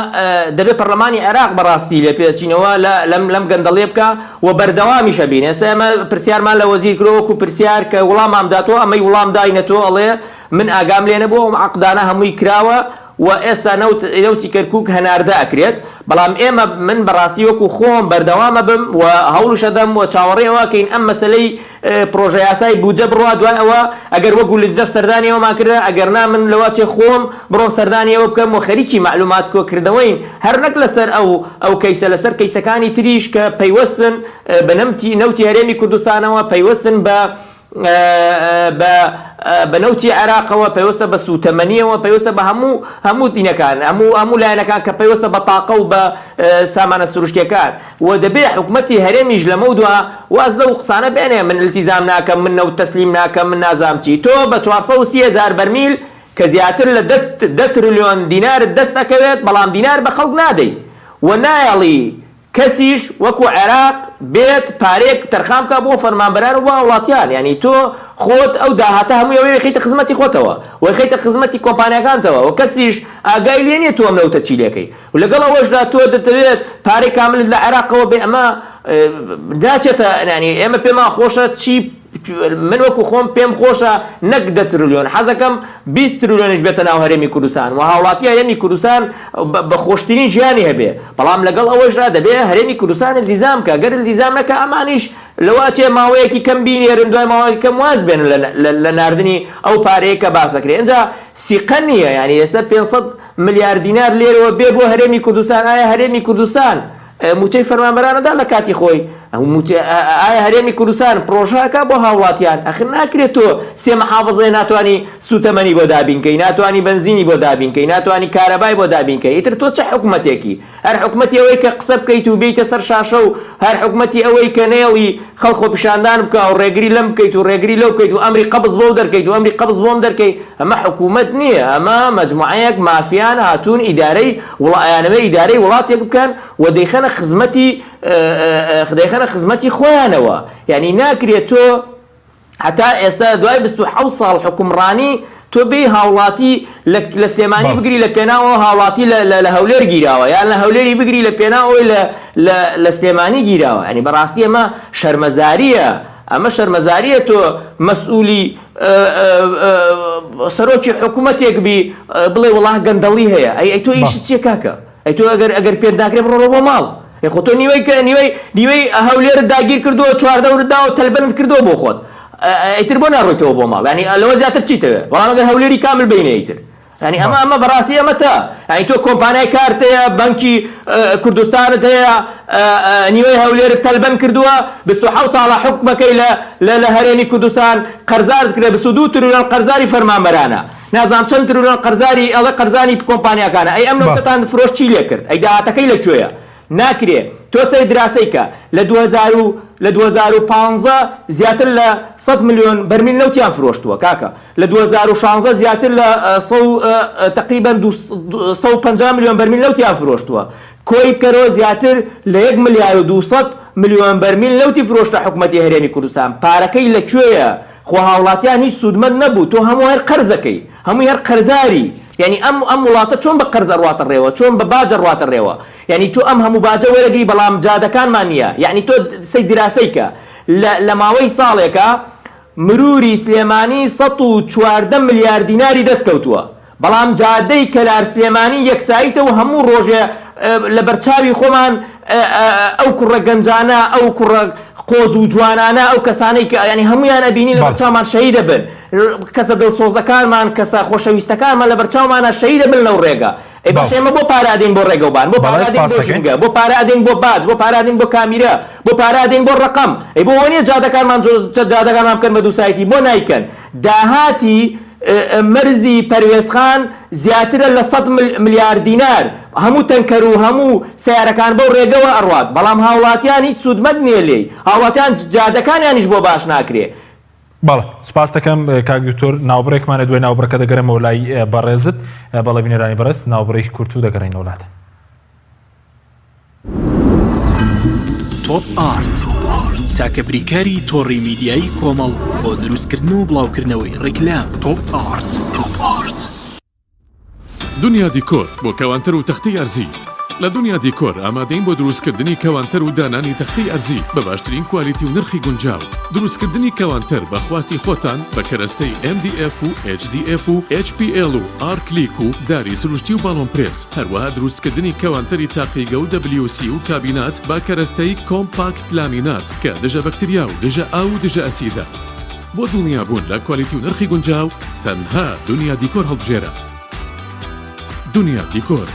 دەبێت پەرلەمانی عێراق بەڕاستی لێپێچینەوە لەم لەم گەندەڵیە بکە و بەردەوامیشە بین ئێستا ئێمە پرسیارمان لە وەزیر کرۆ وەکو پرسیار کە وڵامام داتۆ ئەمەی وڵام داینەتۆ ئەڵێ من ئاگام لێ نەبوو ئەم عەقدانە هەمووی کراوە و ئێستا نەوت نەوتی کەرکوک هەناردە ئەکرێت بەڵام ئێمە من بەڕاستی وەکو خۆم بەردەوام ئەبم و هەوڵیش ئەدەم و چاوەڕێ ئەوە ئەکەین ئەم مەسەلەی پڕۆژە یاسای بودجە بڕوا دوای ئەوە ئەگەر وەکو لجنەش سەردانی ئەومان کرد ئەگەر نا من لەوە چێ خۆم بڕۆم سەردانی ئەوە بکەم و خەریکی مەعلومات کۆکردنەوەین هەر نەک لەسەر ئەو ئەو کەیسە لەسەر کەیسەکانی تریش کە پەیوەستن بە نەمتی نەوتی هەرێمی کوردستانەوە پەیوەستن بە بە بە نەوتی عێراقەوە پەیوەستە بە سووتەمەنیەوە پەیوەستە بە هەموو هەموو دینەکان هەموو هەموو لایەنەکان کە پەیوەستە بە تاقە و بە سامانە سروشتیەکان و دەبێ حکومەتی هەرێمیش لەمەودوا واز لەو قسانە بێنێ من التیزام ناکەم من نەوت تەسلیم ناکەم من نازانم چی تۆ بە 430 هەزار بەرمیل کە زیاتر لە دە ترلیۆن دینارت دەست ئەکەوێت بەڵام دینار بە خەڵک نادەی و نایەڵی کەسیش وەکو عێراق بێت پارەیەک تەرخان بکات بۆ فەرمانبەران و بۆ هاوڵاتیان یانی تۆ خۆت ئەو داهاتە هەمووی ئەوەی ئەیخەیتە خزمەتی خۆتەوە و ئەیخەیتە خزمەتی کۆمپانیاکانتەوە و کەسیش ئاگای لێ نیە تۆ ئەم نەوتە چی لێکەی و لەگەڵ ئەوەشدا تۆ دەتەوێت پارەی کاملت لە عێراقەوە بێ ئەمە ناچێتە یانی ئێمە پێمان خۆشە چی من وەکو خۆم پێم خۆشە نەک دە ترلیۆن حەزەکەم 20 ترلیۆنیش بێتە ناو هەرێمی کوردستان و هاوڵاتی هەرێمی کوردستان بە خۆشترین ژیانی هەبێ بەڵام لەگەڵ ئەوەشدا دەبێ هەرێمی کوردستان التزام کە گەر التزام نەکە ئەمانیش لەوە ئەچێ ماوەیەکی کەم بینێرن دوای ماوەیەکی کەم واز بێنن لە ناردنی ئەو پارەیە کە باس دەکرێت ئینجا سیقە نییە یانی ئێستا 500 ملیار دینار لێرەوە بێ بۆ هەرێمی کوردستان ئایا هەرێمی کوردستان مووچەی فەرمانبەران ئەدا لە کاتی خۆی؟ ئایا هەرێمی کوردستان پڕۆژە ئەکا بۆ هاوڵاتیان؟ ئەخر ناکرێت تۆ سێ محافزەیە ناتوانی سوتەمەنی بۆ دابین کەی، ناتوانی بەنزینی بۆ دابین کەی، ناتوانی کارەبای بۆ دابین کەی، ئیتر تۆ چ حکومەتێکی؟ هەر حکومەتی ئەوەی کە قسە بکەیت و بێیتە سەر شاشە و هەر حکومەتی ئەوەی کە نەیەڵی خەڵک خۆپیشاندان بکا و ڕێگری لەم بکەیت و ڕێگری لەو بکەیت و ئەمری قەبز بەو دەرکەیت و ئەمری قەبز بۆم دەرکەی، ئەمە حکومەت نییە، ئەمە مەجموعەیەک مافیان هاتوون ئیدارەی وڵا ئەیانەوێ ئیدارەی وڵاتێک بکەن و دەیخەنە خزمەتی دەیخەنە خزمەتی خۆیانەوە یعنی ناکرێت تۆ هەتا ئێستا دوای 27 ساڵ حکومڕانی تۆ بێی هاوڵاتی لە سلێمانی بگری لە پێناوەوە هاوڵاتی لە هەولێر گیراوە یان لە هەولێری بگری لە پێناوەوەی لە سلێمانی گیراوە ینی بەڕاستی ئەمە شەرمەزاریە ئەمە شەرمەزاریە تۆ مەسئولی سەرۆکی حکوومەتێک بی بڵێ وڵا گەندەڵی هەیە ئەی ئەی تۆ ئیشت چیە کاکە ئەی تۆ ئەگەر ئەگەر پێت ناکرێ بڕۆ بۆ ماڵ ئەی خۆ تۆ نیوەی کە نیوەی نیوەی هەولێرت داگیر کردووە چواردەورت داوە تەلبەنت کردووە بۆ خۆت ئیتر بۆ ناڕۆیتەوە بۆ ماڵ یانی لەوە زیاتر چیتەوێ بەڵام ئەگەر هەولێری کامل بینێ ئیتر یانی ئەمە ئەمە بەڕاستی ئەمە تا یانی تۆ کۆمپانیای کارت هەیە بەنکی کوردستانت هەیە نیوەی هەولێرت تەلبەن کردووە 27 ساڵە حکومەکەی لە لە هەرێمی کوردستان قەرزارت کرد 22 تریلیۆن قەرزاری فەرمانبەرانە نازانم چەند تریلیۆن قەرزاری ئەڵێ قەرزانی کۆمپانیاکانە ئەی ئەم نەوتەتان فرۆشت چی لێ کرد ئەی داهاتەکەی لە کوێیە ناکرێ تۆ سەیر دراسەی کە لە 2000 و لە 2015 زیاتر لە 100 ملیۆن بەرمیل نەوتیان فرۆشتووە کاکە لە 2016 زیاتر لە تقریبا 150 ملیۆن بەرمیل نەوتیان فرۆشتووە کۆی بکەرەوە زیاتر لە 1 ملیار و 200 ملیۆن بەرمیل نەوتی فرۆشتە حکومەتی هەرێمی کوردستان پارەکەی لە کوێیە خۆ هاوڵاتیان هیچ سوودمەند نەبوو تۆ هەموو هەر قەرزەکەی هەمووی هەر قەرزاری یانی ئەم ئەم وڵاتە چۆن بە قەرز ئەڕواتە ڕێوە چۆن بە باج ئەڕواتە ڕێوە یانی تۆ ئەم هەموو باجە وەرەگری بەڵام جادەکانمان نییە یانی تۆ سەی دراسەی کە لە لە ماوەی ساڵێکا مروری سلێمانی 114 ملیار دیناری دەست کەوتووە بەڵام جادەی کەلار سلێمانی یەکسایتە و هەموو ڕۆژێ لە بەرچاوی خۆمان. ئەو کوڕە گەنجانە ئەو کوڕە قۆز و جوانانە ئەو کەسانەی کە ینی هەمویان ئەبینی لە بەرچاومان شەهیدە بن کەسە دڵسۆزەکانمان کەسە خۆشەویستەکانمان لە بەرچاومانە شەهیدە بن لەو ڕێگە ئەی باشە ئێمە بۆ پارە ئەدەین بۆ ڕێگەوبان بۆ پارە ئەدەین بۆ ژینگە بۆ پارە ئەدەین بۆ باج بۆ پارە ئەدەین بۆ کامیرە بۆ پارە ئەدەین بۆ ڕەقەم ئەی بۆ وەنیە جادەکانمان جادەکانمان بکەن بە دووسایتی بۆ نایکەن داهاتی مەرزی پەروێزخان زیاترە لە سەد ملیار دینار، هەموو تەنکەر و هەموو سەیارەکان بەو ڕێگەوە ئەڕوات، بەڵام هاوڵاتیان هیچ سوودمەند نیە لێی، هاوڵاتیان جادەکانیانیش بۆ باش ناکرێ. بەڵێ سوپاست دەکەم کاک دکتۆر، ناوبڕێکمانە دوای ناوبڕەکە دەگەرێمەوە لای بەڕێزت. بەڵێ بینەرانی بەڕێز ناوبڕێکی کورت و دەگەڕێینەوە لاتان. تۆپ ئارت تاکە بریکاری تۆڕی میدیایی کۆمەڵ بۆ دروستکردن و بڵاوکردنەوەی ڕیکلام تۆپ ئارت. تۆپ ئارت. دنیا دیکۆر بۆ کەوانتەر و تەختەی ئەرزی لە دنیا دیکۆر ئامادەین بۆ دروستکردنی کەوانتەر و دانانی تەختەی ئەرزی بە باشترین کوالیتی و نرخی گونجاو دروستکردنی کەوانتەر بە خواستی خۆتان بە کەرەستەی MDF و HDF و HPL و ئارکلیک و داری سروشتی و باڵۆن پرێس هەروەها دروستکردنی کەوانتەری تاقیگە و WC و کابینات بە کەرەستەی کۆمپاکت لامینات کە دژە بەکتریا و دژە ئاو و دژە ئەسیدە. بۆ دڵنیابوون لە کوالیتی و نرخی گونجاو تەنها دونیا دیکۆر هەڵبژێرە. دونیا دیکۆر.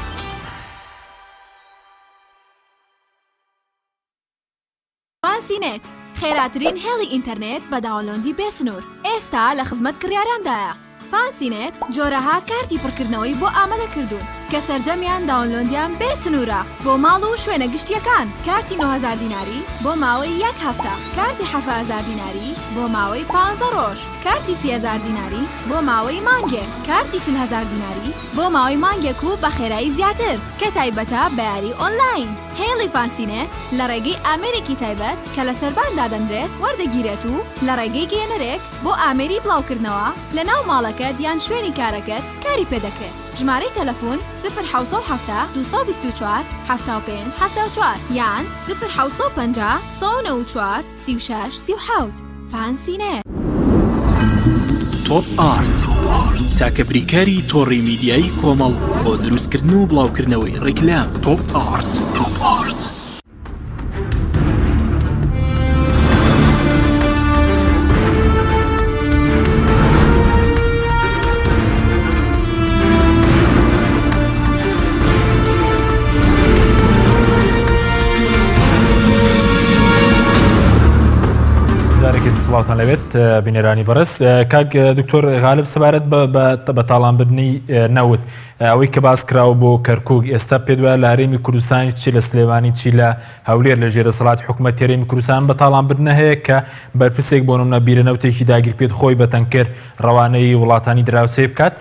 فانسی نێت، خێراترین هێڵی ئینتەرنێت بە download ی بێ سنوور، ئێستا لە خزمەت کڕیاراندایە. فانسی نێت جۆرەها کارتی پڕکردنەوەی بۆ ئامادە کردوون کە سەرجەمیان download یان بێ سنوورە بۆ ماڵ و شوێنە گشتییەکان، کارتی 9000 دیناری بۆ ماوەی یەک هەفتە، کارتی 7000 دیناری بۆ ماوەی پانزە ڕۆژ، کارتی 30000 دیناری بۆ ماوەی مانگێک، کارتی 40000 دیناری بۆ ماوەی مانگێک و بە خێرایی زیاتر کە تایبەتە بە یاری ئۆنلاین. هێڵی فانسینێت لە ڕێگەی ئامێرێکی تایبەت کە لە سەربان دادەنرێت وەردەگیرێت و لە ڕێگەی گەیەنەرێک بۆ ئامێری بڵاوکردنەوە لە ناو ماڵەکەت یان شوێنی کارەکەت کاری پێدەکرێت. ژمارەی تەلەفون، سفر 770 224 75 74 یان سفر 750 194 36 37. فانسینێت. تۆپ ئارت تاکە بریکاری تۆڕی میدیایی کۆمەڵ بۆ دروستکردن و بڵاوکردنەوەی ڕیکلام تۆپ ئارت. تۆپ ئارت. جارێکی سڵاوتان لەوێت بینەرانی بەڕێز کاک دکتۆر غالب سەبارەت بە تاڵانبردنی نەوت ئەوەی کە باس کراوە بۆ کەرکک ئێستا پێ دوای لە هەرێمی کوردستانی چی لە سلێمانی چی لە هەولێر لە ژێر دەسەڵاتی حکومەتی هەرێمی کوردستان بە تاڵانبردنە هەیە کە بەرپرسێک بۆ نمونە بیرە نەوتێکی داگیر بکرێت خۆی بە تەنکەر ڕەوانەی وڵاتانی دراوسێ بکات؟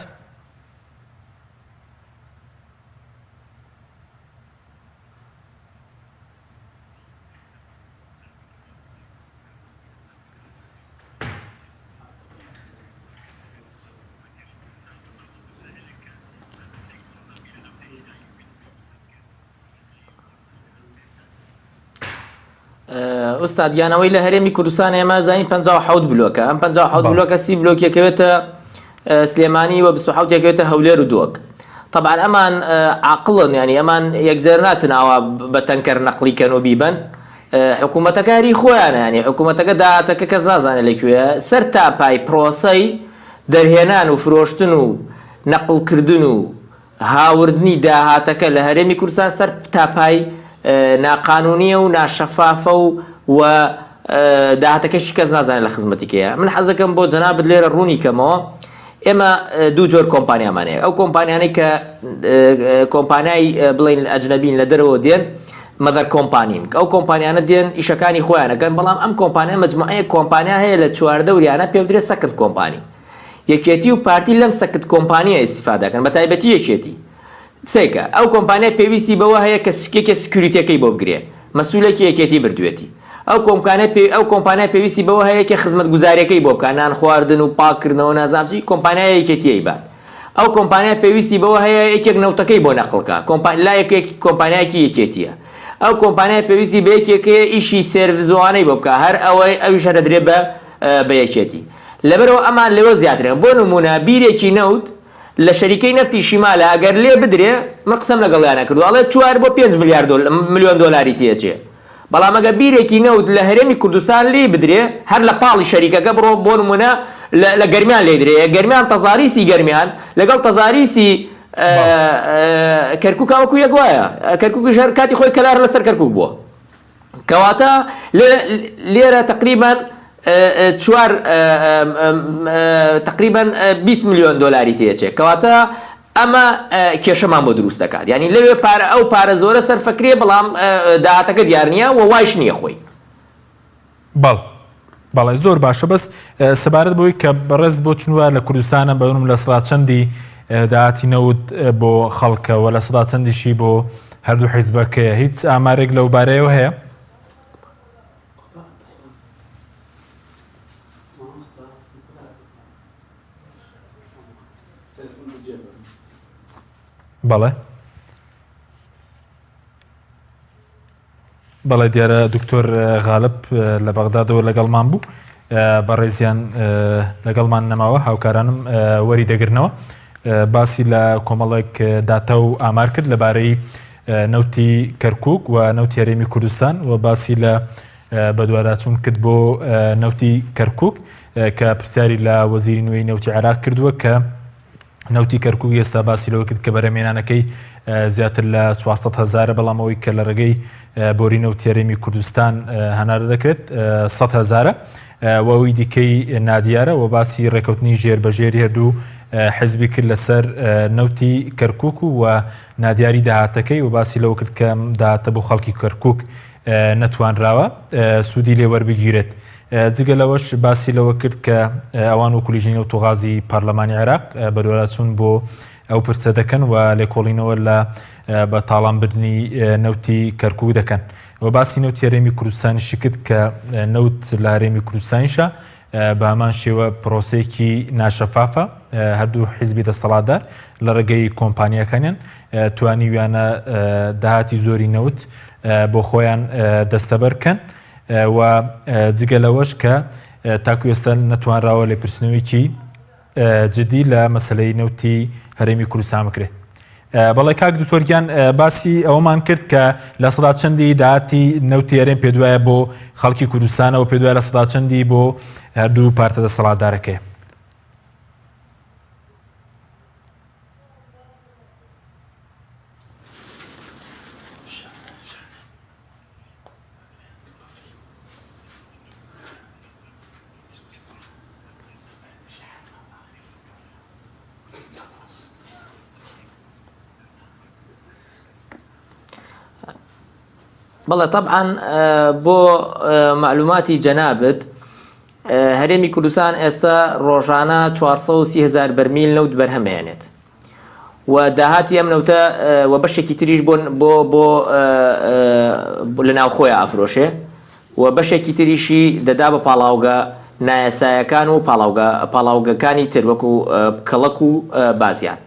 ئوستاد گیان ئەوەی لە هەرێمی کوردستان ئێمە زانین 57 بلۆکە ئەم 57 بلۆکە سی بلۆکێکەوێتە سلێمانی و 27 یەکەوێتە هەولێر و دۆک طبعا ئەمان عقلن ینی ئەمان یەکجار ناچن ئاوا بە تەنکەر نەقلی کەن و بیبەن حکوومەتەکە هەری خۆیانە ینی حکوومەتەکە داهاتەکە کەس نازانێت لەکوێ سەر تا پای پرۆسەی دەرهێنان و فرۆشتن و نەقلکردن و هاوردنی داهاتەکە لە هەرێمی کوردستان سەر تاپای ناقانونیە و ناشەفافە و و داهاتەکەشی کەس نازانێت لە خزمەتی کێیە من حەزەکەم بۆ جەنابت لێرە ڕوونی کەمەوە ئێمە دوو جۆر کۆمپانیامان هەیە ئەو کۆمپانیانەی کە کۆمپانیای بڵین ئەجنەبین لە دەرەوە دێن mother company ن ئەو کۆمپانیانە دێن ئیشەکانی خۆیانەکەن بەڵام ئەم کۆمپانیا مجموعەیە کۆمپانیا هەیە لە چواردەوریانە پێوترێ second company یەکێتی و پارتی لەم second company یە ئیستیفادە ئەکەن بەتایبەتی یەکێتی سەیرکە ئەو کۆمپانیا پێویستی بەوە هەیە کە سکێکێ security ەکەی بۆ بگرێ مەسولێکی یەکێتی بردوێتی ئەو کۆمکانە پێ ئەو کۆمپانیا پێویستی بەوە هەیە کە خزمەتگوزاریەکەی بۆ بکا نان خواردن و پاککردنەوە نازانم چی کۆمپانیای یەکێتی ئەیبات ئەو کۆمپانیا پێویستی بەوە هەیە یەکێک نەوتەکەی بۆ نەقڵ کا کۆمپا لایەکێک کۆمپانیایەکی یەکێتیە ئەو کۆمپانیا پێویستی بە یەکێک هەیە ئیشی سێرڤزوانەی بۆ بکا هەر ئەوەی ئەویش هەر دەدرێ بە بە یەکێتی لەبەرئەوە ئەمان لەوە زیاترن بۆ نمونە بیرێکی نەوت لە شەریکەی نەفتی شیمالە ئەگەر لێ بدرێ من قسەم لەگەڵیانە کردووە ئەڵێ چوار بۆ پێنج ملیار ملیۆن دۆلاری تێچێ بەڵام ئەگەر بیرێکی نەوت لە هەرێمی کوردستان لێی بدرێ هەر لە پاڵی شەریکەکە بڕۆ بۆ نمونە لە گەرمیان لێی درێ گەرمیان تەزاریسی گەرمیان لەگەڵ تەزاریسی کەرکووکا وەکو یەک وایە کەرکووکیش هەر کاتی خۆی کەلار لەسەر کەرکووک بووە کەواتە لێرە تقریبان چوار تقریبان 20 ملیۆن دۆلاری تێچێ کەواتە ئەمە کێشەمان بۆ دروست دەکات یعنی لەوێ پارە ئەو پارە زۆرە سەرفەکرێ بەڵام داهاتەکە دیار نییە و وایش نییە خۆی. بەڵ بەڵێ زۆر باشە بەس سەبارەت بۆی کە بەڕێز بۆ چون وایە لە کوردستانە بەونم لە سەدا چەندی داهاتی نەوت بۆ خەڵکە و لە سەدا چەندیشی بۆ هەردوو حیزبەکەیە هیچ ئامارێک لەو بارەیەوە هەیە؟ بەڵێ بەڵێ دیارە دکتۆر غالب لە بەغدادەوە لەگەڵمان بوو بەڕێزیان لەگەڵمان نەماوە هاوکارانم وەری دەگرنەوە باسی لە کۆمەڵێک داتا و ئامار کرد لەبارەی نەوتی کەرکک و نەوتی هەرێمی کوردستان و باسی لە بەدواداچوون کرد بۆ نەوتی کەرکک کە پرسیاری لە وەزیری نوێی نەوتی عێراق کردووە کە نەوتی کەرکوک ئێستا باسی لەوە کرد کە بەرەمێنانەکەی زیاتر لە 400 هەزارە بەڵام ئەوەی کە لە ڕێگەی بۆری نەوتی هەرێمی کوردستان هەناردە دەکرێت 100 هەزارە و ئەوی دیکەی نادیارە و باسی ڕێکەوتنی ژێر بە ژێری هەردوو حزبی کرد لەسەر نەوتی کەرکک و نادیاری داهاتەکەی و باسی لەوە کرد کە داهاتە بۆ خەڵکی کەرکک نەتوانراوە سوودی لێ وەربگیرێت. جگە لەوەش باسی لەوە کرد کە ئەوان وەکو لیژنەی نەوت و غازی پەرلەمانی عێراق بەدواداچوون بۆ ئەو پرسە دەکەن و لێکۆڵینەوە لە بە تاڵانبردنی نەوتی کەرکوک دەکەن و باسی نەوتی هەرێمی کوردستانیشی کرد کە نەوت لە هەرێمی کوردستانیشە بە هەمان شێوە پرۆسەیەکی ناشەفافە هەردوو حیزبی دەسەڵاتدار لە ڕێگەی کۆمپانیاکانیان توانیویانە داهاتی زۆری نەوت بۆ خۆیان دەستەبەر کەن و جگە لەوەش کە تاکو ئێستا نەتوانراوە لێپرسینەوەیەکی جدی لە مەسلەی نەوتی هەرێمی کوردستان بکرێت. بەڵێ کاک دکتۆر گیان باسی ئەوەمان کرد کە لە سەدا چەندی داهاتی نەوتی هەرێم پێدوایە بۆ خەڵکی کوردستانەوە پێدوایە لە سەدا چەندی بۆ هەردوو پارتە دەسەڵاتدارەکەی. بەڵێ تەبعەن بۆ مەعلوماتی جەنابت هەرێمی کوردستان ئێستا ڕۆژانە 430 هزار بەرمیل نەوت بەرهەم هێنێت و داهاتی ئەم نەوتە و بەشێکی تریش بۆ بۆ بۆ لە ناوخۆیان ئەفرۆشێ و بەشێکی تریشی دەدا بە پاڵاوگە نایاسایەکان و پاڵاوگە پاڵاوگەکانی تر وەکو کەڵەک و بازیان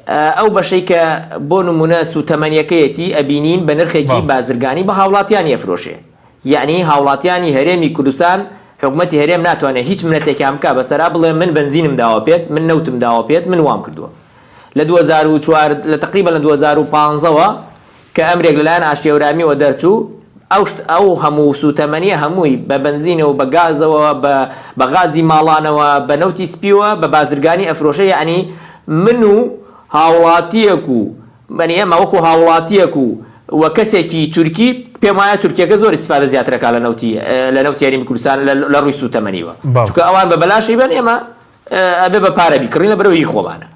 ئەو بەشەی کە بۆ نمونە سوتەمەنیەکەیەتی ئەبینین بە نرخێکی بازرگانی بە هاوڵاتیانی ئەفرۆشێ یەعنی هاوڵاتیانی هەرێمی کوردستان حکومەتی هەرێم ناتوانێت هیچ منەتێکیان بکا بەسەرا بڵێ من بەنزینم داوە پێت من نەوتم داوە پێت من وام کردووە لە 2004 لە تقریبا لە 2015 وە کە ئەمرێک لەلایەن ئاشتی هەورامیەوە دەرچوو ئەو شت ئەو هەموو سوتەمەنیە هەمووی بە بەنزینەوە بە گازەوە بە بە غازی ماڵانەوە بە نەوتی سپیوە بە بازرگانی ئەفرۆشێ یەعنی من و هاوڵاتیەک و یانی ئێمە وەکو هاوڵاتیەک و و کەسێکی تورکی پێم وایە تورکیەکە زۆر ئیستفادە زیاتر ئەکا لە نەوتی لە نەوتی هەرێمی کوردستان لە ڕووی سوتەمەنیوە چونکە ئەوان بە بەلاش ئەیبەن ئێمە ئەبێ بە پارە بیکڕین لە بەرەوە هی خۆمانە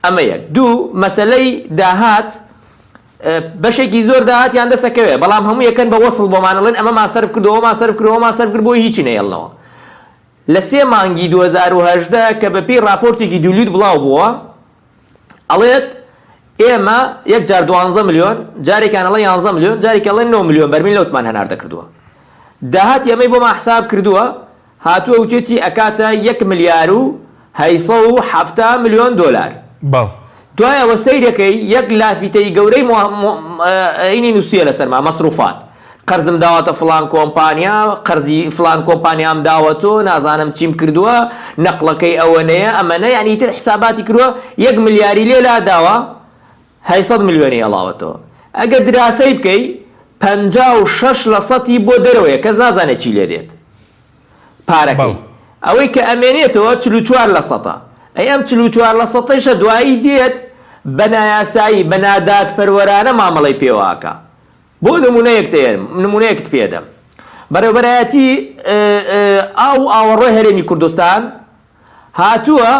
ئەمە یەک دوو مەسەلەی داهات بەشێکی زۆر داهاتیان دەسەکەوێ بەڵام هەموو یەکەن بە وەسڵ بۆمان ئەڵێن ئەمەمان سەرف کردو ئەومان سەرف کردو ئەومان سەرف کرد بۆی هیچی نەیەڵنەوە لە سێ مانگی 2018 کە بەپێی راپۆرتێکی دولیت بڵاو بووە ئەڵێت ئێمە یەک جار دوانزە ملیۆن جارێکیان ئەڵێ یانزە ملیۆن جارێکی ئەڵێ نۆ ملیۆن بەرمیل نەوتمان هەناردە کردووە داهاتی ئەمەی بۆمان حساب کردووە هاتووە وتێتی ئەکاتە یەک ملیار و هەیسە و حەفتا ملیۆن دۆلار بەڵ. دوای ئەوە سەیرەکەی یەک لافیتەی گەورەی ئینی نووسیە لەسەرما مەسروفات. قەرزم داوەتە فڵان کۆمپانیا، قەرزی فڵان کۆمپانیام داوەتۆ، نازانم چیم کردووە، نەقڵەکەی ئەوەنەیە، ئەمەنە، یانی ئیتر حیساباتی کردووە، یەک ملیاری لێ لاداوە، هەیسەد ملیۆنی هێڵاوەتەوە. ئەگەر دراسەی بکەی، 56 لە سەتی بۆ دەرەوەیە، کەس نازانێت چی لێ دێت. پارەکەی. ئەوەی کە ئەمێنێتەوە 44 لە سەتە. ئەی ئەم 44 لە سەتەیشە دوایی دێت بە نایاسایی، بە نادادپەروەرانە مامەڵەی پێوە ئەکا. بۆ نموونەیەک دەێنم، نموونەیەکت پێ دەم. بەڕێوەبەرایەتی ئاو و ئاوەڕۆی هەرێمی کوردستان هاتووە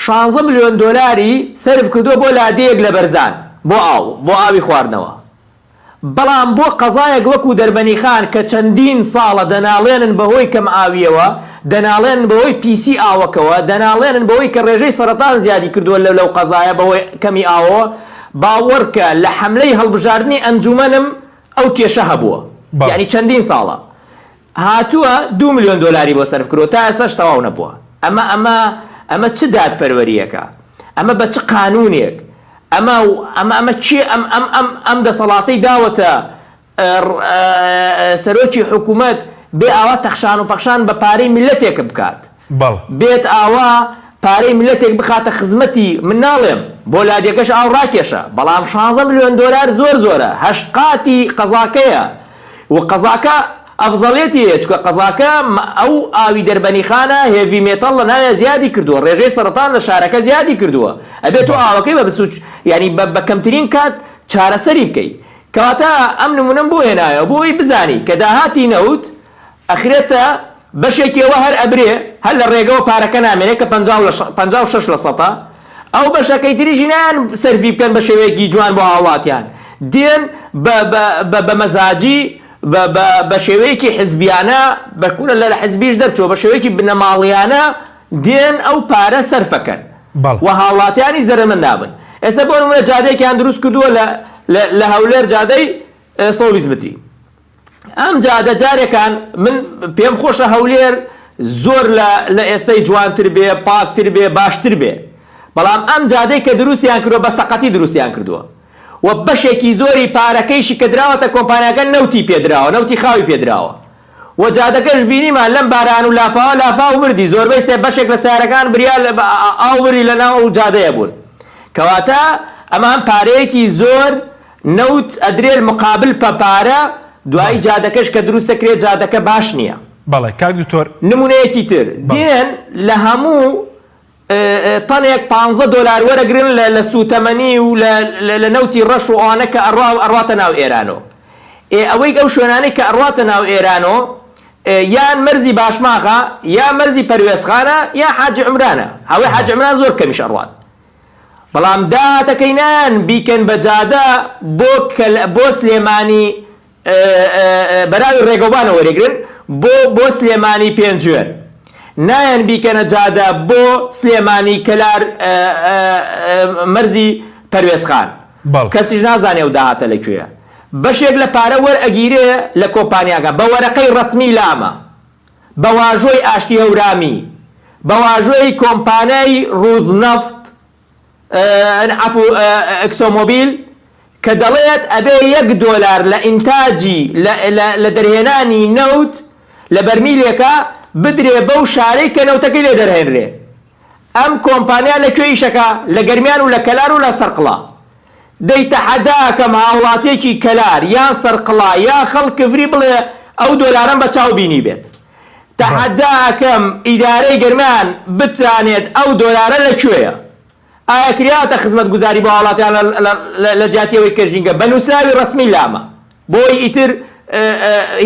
شانزە ملیۆن دۆلاری سەرف کردووە بۆ لادێیەک لە بەرزان بۆ ئاو، بۆ ئاوی خواردنەوە. بەڵام بۆ قەزایەک وەکو دەربەنیخان کە چەندین ساڵە دەناڵێنن بەهۆی کەمئاوییەوە، دەناڵێنن بەهۆی پیسی ئاوەکەوە، دەناڵێنن بەوەی کە ڕێژەی سەرەتان زیادی کردووە لە لەو قەزایە بەهۆی کەمی ئاوەوە، باوەڕکە لە حەملەی هەڵبژاردنی ئەنجومەنم ئەو کێشە هەبووە یانی چەندین ساڵە هاتووە دوو ملیۆن دۆلاری بۆ سەرف کردووە تا ئێستاش تەواو نەبووە ئەمە ئەمە ئەمە چ دادپەروەرییەکە ئەمە بە چ قانونێک ئەمە ئەمە ئەمە کێ ئەم ئەم ئەم ئەم دەسەڵاتەی داوەتە سەرۆکی حکوومەت بێ ئاوا تەخشان و پەخشان بە پارەی میللەتێک بکات. بەڵێ. بێت ئاوا پارەی میللەتێک بخاتە خزمەتی، من ناڵێم بۆ لادێکەش ئاو ڕاکێشە، بەڵام شانزە ملیۆن دۆلار زۆر زۆرە، هەشت قاتی قەزاکەیە و قەزاکە ئەفزەڵیەتی هەیە، چونکە قەزاکە ئەو ئاوی دەربەنیخانە heavy metal لە ناویا زیادی کردووە، ڕێژەی سەرەتان لە شارەکە زیادی کردووە، ئەبێت تۆ ئاوەکەی بە بسوچ یانی بە کەمترین کات چارەسەری بکەی. کەواتە ئەم نمونەم بۆ هێنایەوە بۆ ئەوەی بزانی کە داهاتی نەوت ئەخرێتە بەشێکیەوە هەر ئەبرێ هەر لە ڕێگەوە پارەکە نامێنێ کە 56 لە سەتە ئەو بەشەکەی تریشی نایەن سەرفی بکەن بە شێوەیەکی جوان بۆ هاوڵاتیان دێن بە بە بە بە مەزاجی بە بە بە شێوەیەکی حزبیانە بە کورە لە حزبیش دەرچووە بە شێوەیەکی بنەماڵیانە دێن ئەو پارە سەرفەکەن و هاوڵاتیانی زەرەرمەند نابن. ئێستا بۆ نمونە جادەیەکیان دروست کردووە لە لە هەولێر جادەی 120 متری. ئەم جادە جارێکان من پێم خۆشە هەولێر زۆر لە لە ئێستای جوانتر بێ، پاکتر بێ، باشتر بێ. بەڵام ئەم جادەی کە دروستیان کردووە بە سەقەتی دروستیان کردووە. و بەشێکی زۆری پارەکەیشی کە دراوەتە کۆمپانیاکە نەوتی پێدراوە، نەوتی خاوی پێدراوە. و جادەکەش بینیمان لەم باران و لافاوە لافاو بردی زۆربەی سێ بەشێک لە سەیارەکان بریا ئاو بردی لە ناو ئەو جادەیە بوون کەواتە ئەمە هەم پارەیەکی زۆر نەوت ئەدرێت مقابل پە پارە دوایی جادەکەش کە دروست دەکرێت جادەکە باش نییە. بەڵێ کاک دکتۆر. نمونەیەکی تر دێن لە هەموو تەنێک پانزە دۆلار وەرەگرن لە لە سووتەمەنی و لە لە نەوتی ڕەش و ئەوانە کە ئەڕوا ئەڕواتە ناو ئێرانۆ. ئێ ئەوەی ئەو شوێنانەی کە ئەڕواتە ناو ئێرانۆ یان مەرزی باشماخە یا مەرزی پەروێزخانە یا حاجی عومرانە. ئەوەی حاجی عومران زۆر کەمیش ئەڕوات. بەڵام داهاتەکەی نایەن بیکەن بە جادە بۆ کەل بۆ سلێمانی بەراوی ڕێگەوبانە وەریگرن بۆ بۆ سلێمانی پێنجوێن نایەن بیکەنە جادە بۆ سلێمانی کەلار مەرزی پەروێزخان کەسیش نازانێ ئەو داهاتە لە کوێیە بەشێک لە پارە وەرئەگیرێ لە کۆمپانیاکە بە وەرەقەی ڕەسمی لامە بە واژۆی ئاشتی هەورامی بە واژۆی کۆمپانیای ڕوزنەفت عەفو ئەکسۆمۆبیل کە دەڵێت ئەبێ یەک دۆلار لە ئینتاجی لە دەرهێنانی نەوت لە بەرمیلێکا بدرێ بەو شارەی کە نەوتەکەی لێ دەرهێنرێ. ئەم کۆمپانیا لە کوێ ئیشەکا؟ لە گەرمیان و لە کەلار و لە سەرقڵا. دەی تەحەداکەم هاوڵاتیەکی کەلار یان سەرقڵا یا خەڵک کفری بڵێ ئەو دۆلارەم بە چاو بینیبێت. تەحەدا ئەکەم ئیدارەی گەرمیان بتانێت ئەو دۆلارە لە کوێیە؟ ئایا کریاوەتە خزمەتگوزاری بۆ هاوڵاتیان لە جیاتی ئەوەی کە ژینگە بە نوسراوی ڕەسمی لامە بۆی ئیتر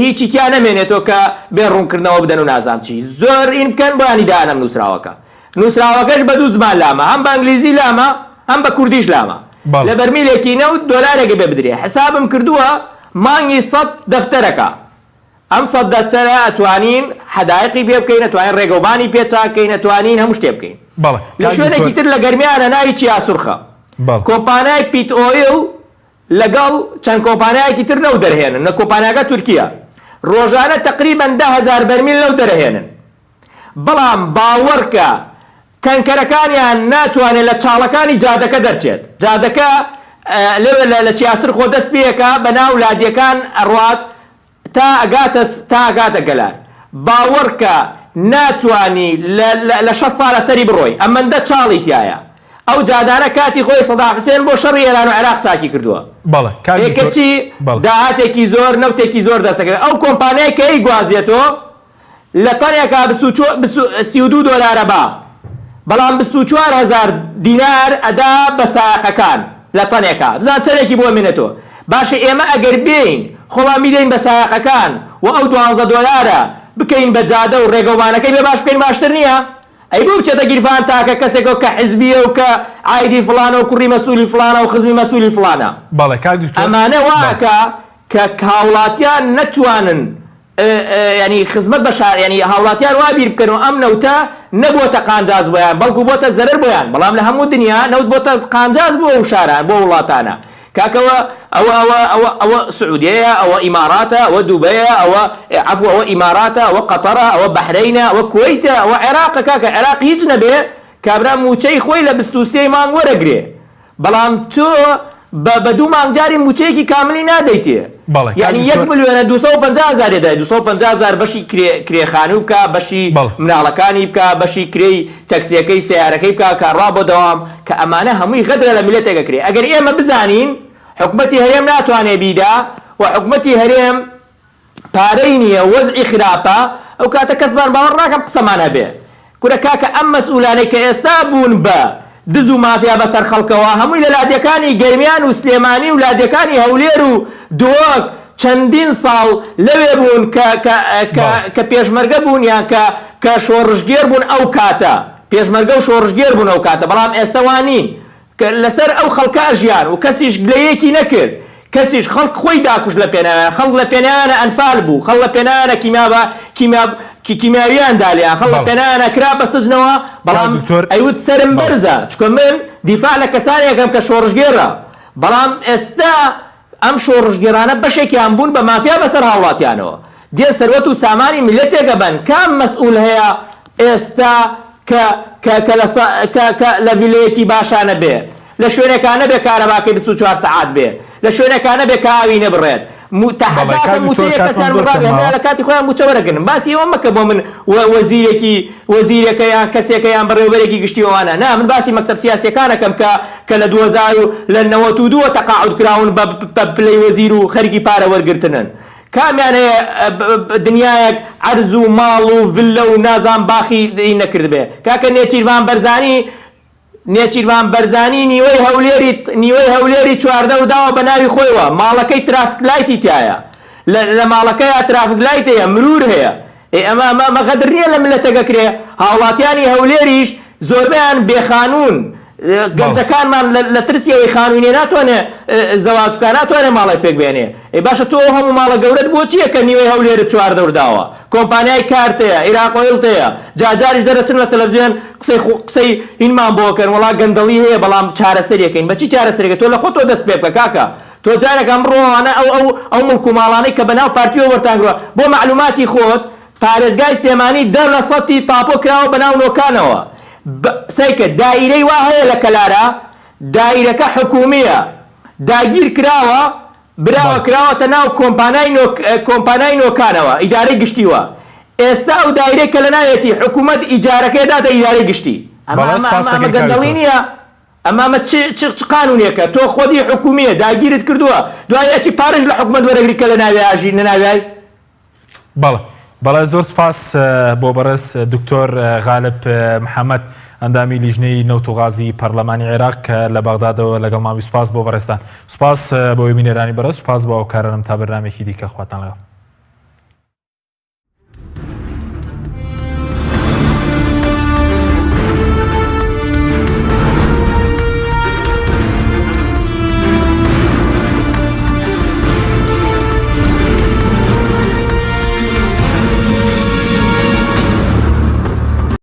هیچی تیا نەمێنێتەوە کە بێن ڕوونکردنەوە بدەن و نازام چی زۆر ئین بکەن بۆیانی دانەم نوسراوەکە نوسراوەکەش بە دوو زمان لامە هەم بە ئەنگلیزی لامە هەم بە کوردیش لامە لە بەرمیلێکی نەوت دۆلارێک بێ بدرێ حسابم کردووە مانگی سەد دەفتەرەکە ئەم سەد دەفتەرە ئەتوانین حەدایقی پێ بکەین ئەتوانین ڕێگەوبانی پێ چاک کەین ئەتوانین هەموو شتێ بکەین بەڵێ لە کاک شوێنێکی دکتۆر تر لە گەرمیانە ناوی چیا سورخە بەڵێ. کۆمپانیای پیت ئۆیل لەگەڵ چەند کۆمپانیایەکی تر نەوت دەرهێنن نە کۆمپانیاکە تورکیە ڕۆژانە تەقریبەن 10000 بەرمیل نەوت دەرەهێنن بەڵام باوەڕکە تەنکەرەکانیان ناتوانێت لە چاڵەکانی جادەکە دەرچێت، جادەکە لەوێ لە چیاسر خۆ دەست پێکا بە ناو لادێکان ئەڕوات. تا ئەگاتە تا ئەگاتە گەلار باوەڕکە ناتوانی لە لە شەستا لەسەری بڕۆی ئەمەندە چاڵی تیایە ئەو جادانە کاتی خۆی سەدام حسێن بۆ شەڕی ئێران و عێراق چاکی کردووە بەڵێ کاک ئێ دکتۆر کەچی بەڵێ. داهاتێکی زۆر نەوتێکی زۆر دەستەکەوێت ئەو کۆمپانیای کە ئەیگوازێتۆ لە تەنێکا 32 دۆلارە با بەڵام 24 هەزار دینار ئەدا بە سایەقەکان لە تەنێکا بزان چەنێکی بۆ ئەمێنێتەوە باشە ئێمە ئەگەر بێین خۆمان بیدەین بە سایەقەکان و ئەو دوانزە دۆلارە بکەین بە جادە و ڕێگەوبانەکەی پێ باش بکەین باشتر نییە؟ ئەی بۆ بچێتە گیرفان تاکە کەسێکەوە کە حزبیە و کە عایدی فڵانە و کوڕی مەسئولی فڵانە و خزمی مەسئولی فڵانە؟ بەڵێ کاک دکتۆر ئەمانە وا بەڵێ. ئەکا کە هاوڵاتیان نەتوانن یانی خزمەت بە شار یانی هاوڵاتیان وا بیر بکەنەوە ئەم نەوتە نەبۆتە قانجاز بۆیان بەڵکو بۆتە زەرەر بۆیان بەڵام لە هەموو دنیا نەوت بۆتە قانجاز بۆ ئەو شاران بۆ وڵاتانە کاکە ئەوە ئەوە ئەوە ئەوە ئەوە سعودیەیە ئەوە ئیماراتە ئەوە دوبەیە ئەوە عەفو ئەوە ئیماراتە ئەوە قەتەرە ئەوە بەحرەینە ئەوە کوەیتە ئەوە عێراقە کاکە عێراق هیچ نەبێ کابرا مووچەی خۆی لە 23 مانگ وەرەگرێ بەڵام تۆ بە بە دوو مانگ جاری مووچەیەکی کاملی نادەیتێ بەڵێ کاک یانی یەک دکتۆر ملیۆنە 250 هەزاری دای 250 هەزار بەشی کرێ کرێ خانوو بکا بەشی بەڵێ. مناڵەکانی بکا بەشی کرێی تەکسیەکەی سەیارەکەی بکا کە ڕا بۆ دەوام کە ئەمانە هەمووی غەدرە لە میللەتێک ئەکرێ ئەگەر ئێمە بزانین حکومەتی هەرێم ناتوانێ بیدا و حکومەتی هەرێم پارەی نییە وەزعی خراپە ئەو کاتە کەسمان باوەڕ ناکەم قسەمان هەبێ کورە کاکە ئەم مەسئولانەی کە ئێستا بوون بە دز و مافیا بەسەر خەڵکەوە هەمووی لە لادێکانی گەرمیان و سلێمانی و لادێکانی هەولێر و دهۆک چەندین ساڵ لەوێ بوون کە کە کە بەڵێ. کە پێشمەرگە بوون یان کە کە شۆڕشگێر بوون ئەو کاتە پێشمەرگە و شۆڕشگێر بوون ئەو کاتە بەڵام ئێستە وا نین کە لەسەر ئەو خەڵکە ئەژیان و کەسیش گلەیەکی نەکرد کەسیش خەڵک خۆی داکوشت لە پێناویان خەڵک لە پێناویانە ئەنفال بوو خەڵک لە پێناویانە کیمیا بە کیمیا کیمیاویان دا لێیان خەڵک لە بەڵێ. پێناویانە کرا بە سجنەوە کاک بەڵام دکتۆر ئەیوت سەرم بەڵێ. بەرزە چونکە من دیفاع لە کەسانێکم کە شۆڕشگێڕە بەڵام ئێستا ئەم شۆڕشگێڕانە بەشێکیان بوون بە مافیا بەسەر هاوڵاتیانەوە دێن سەروەت و سامانی میللەتێک ئەبەن کام مەسئول هەیە ئێستا کە کە کە لە کە کە لە ڤیلەیەکی باشا نەبێ لە شوێنێکا نەبێ کارەباکەی 24 سەعات بێ لە شوێنێکا نەبێ کە ئاوی نەبڕێت بەڵێ تەحەداکەم کاک دکتۆر مووچەی کاتمان کەسیان زۆر بڕابێ کەم هەموویان ماوە. لە کاتی خۆیان مووچە وەرەگرن باسی ئەوە مەکە بۆ من وەزیرێکی وەزیرێکە یان کەسێکە یان بەڕێوەبەرێکی گشتی ئەوانە نا من باسی مەکتەب سیاسیەکان ئەکەم کە کە لە 2000 و لە 92 وە تەقاعود کراون بە بە پلەی وەزیر و خەریکی پارە وەرگرتنن کامیان هەیە دنیایەک عەرز و ماڵ و ڤلە و نازام باخی نەکردبێ کاکە نێچیرڤان بەرزانی نێچیرڤان بەرزانی نیوەی هەولێری نیوەی هەولێری چواردەور داوە بە ناوی خۆیوە ماڵەکەی ترافک لایتی تیایە لە لە ماڵەکەیا ترافک لایت هەیە مرور هەیە ئێ ئەمە ئەمە ئەمە غەدر نییە لە ملەتەکە کرێ هاوڵاتیانی هەولێریش زۆربەیان بێخانوون گەنجەکانمان لە ترسی ئەوەی خانووی نیە ناتوانێ زەواج بکا ناتوانێ ماڵێک پێک بێنێ ئەی باشە تۆ ئەو هەموو ماڵە گەورەت بۆ چییە کە نیوەی هەولێرت چواردەور داوە کۆمپانیای کارت هەیە ئیراق ئۆیڵت هەیە جاجاریش دەرەچن لە تەلەفزیۆن قسەی خۆ قسەی هینمان بۆ کەن وەڵا گەندەڵی هەیە بەڵام چارەسەریەکەین بە چی چارەسەریەکە تۆ لە خۆتەوە دەست پێ بکە کاکە تۆ جارێک ئەمڕۆ ئەوانە ئەو ئەو ئەو مڵک و ماڵانەی کە بەناو پارتیەوە وەرتانگرەوە بۆ مەعلوماتی خۆت پارێزگای سلێمانی دە لە سەتی تاپۆ کراوە بەناو نۆکانەوە سەیکە دائیرەی وا هەیە لە کەلارە دائیرەکە حکومیە داگیر کراوە براوە کراوەتە ناو کۆمپانای نۆک کۆمپانای نۆکانەوە ئیدارەی گشتیوە ئێستا ئەو دایرەی کە لەناوێتی حکومەت ئیجارەکەی داتە ئیدارەی گشتی ئەمە بەڵێ ئەمە سپاس ئەمە ئەمە دەکەین کاک گەندەڵی دکتۆر. نییە ئەمە ئەمە چ چ چ قانونێکە تۆ خۆتی حکومیە داگیرت کردووە دوای ئەچی پارەش لە حکومەت وەرەگری کە لەناوێ ئاژی لەناویای بەڵێ بەڵێ زۆر سوپاس بۆ بەڕێز دکتۆر غالب محەممەد ئەندامی لیژنەی نەوت و غازی پەرلەمانی عێراق کە لە بەغدادەوە لەگەڵ ماوی سوپاس بۆ بەڕێزتان سوپاس بۆ بینەرانی بەڕێز سوپاس بۆ ئەو کارانم تا بەرنامێکی دیکە خواتان لەگەڵ.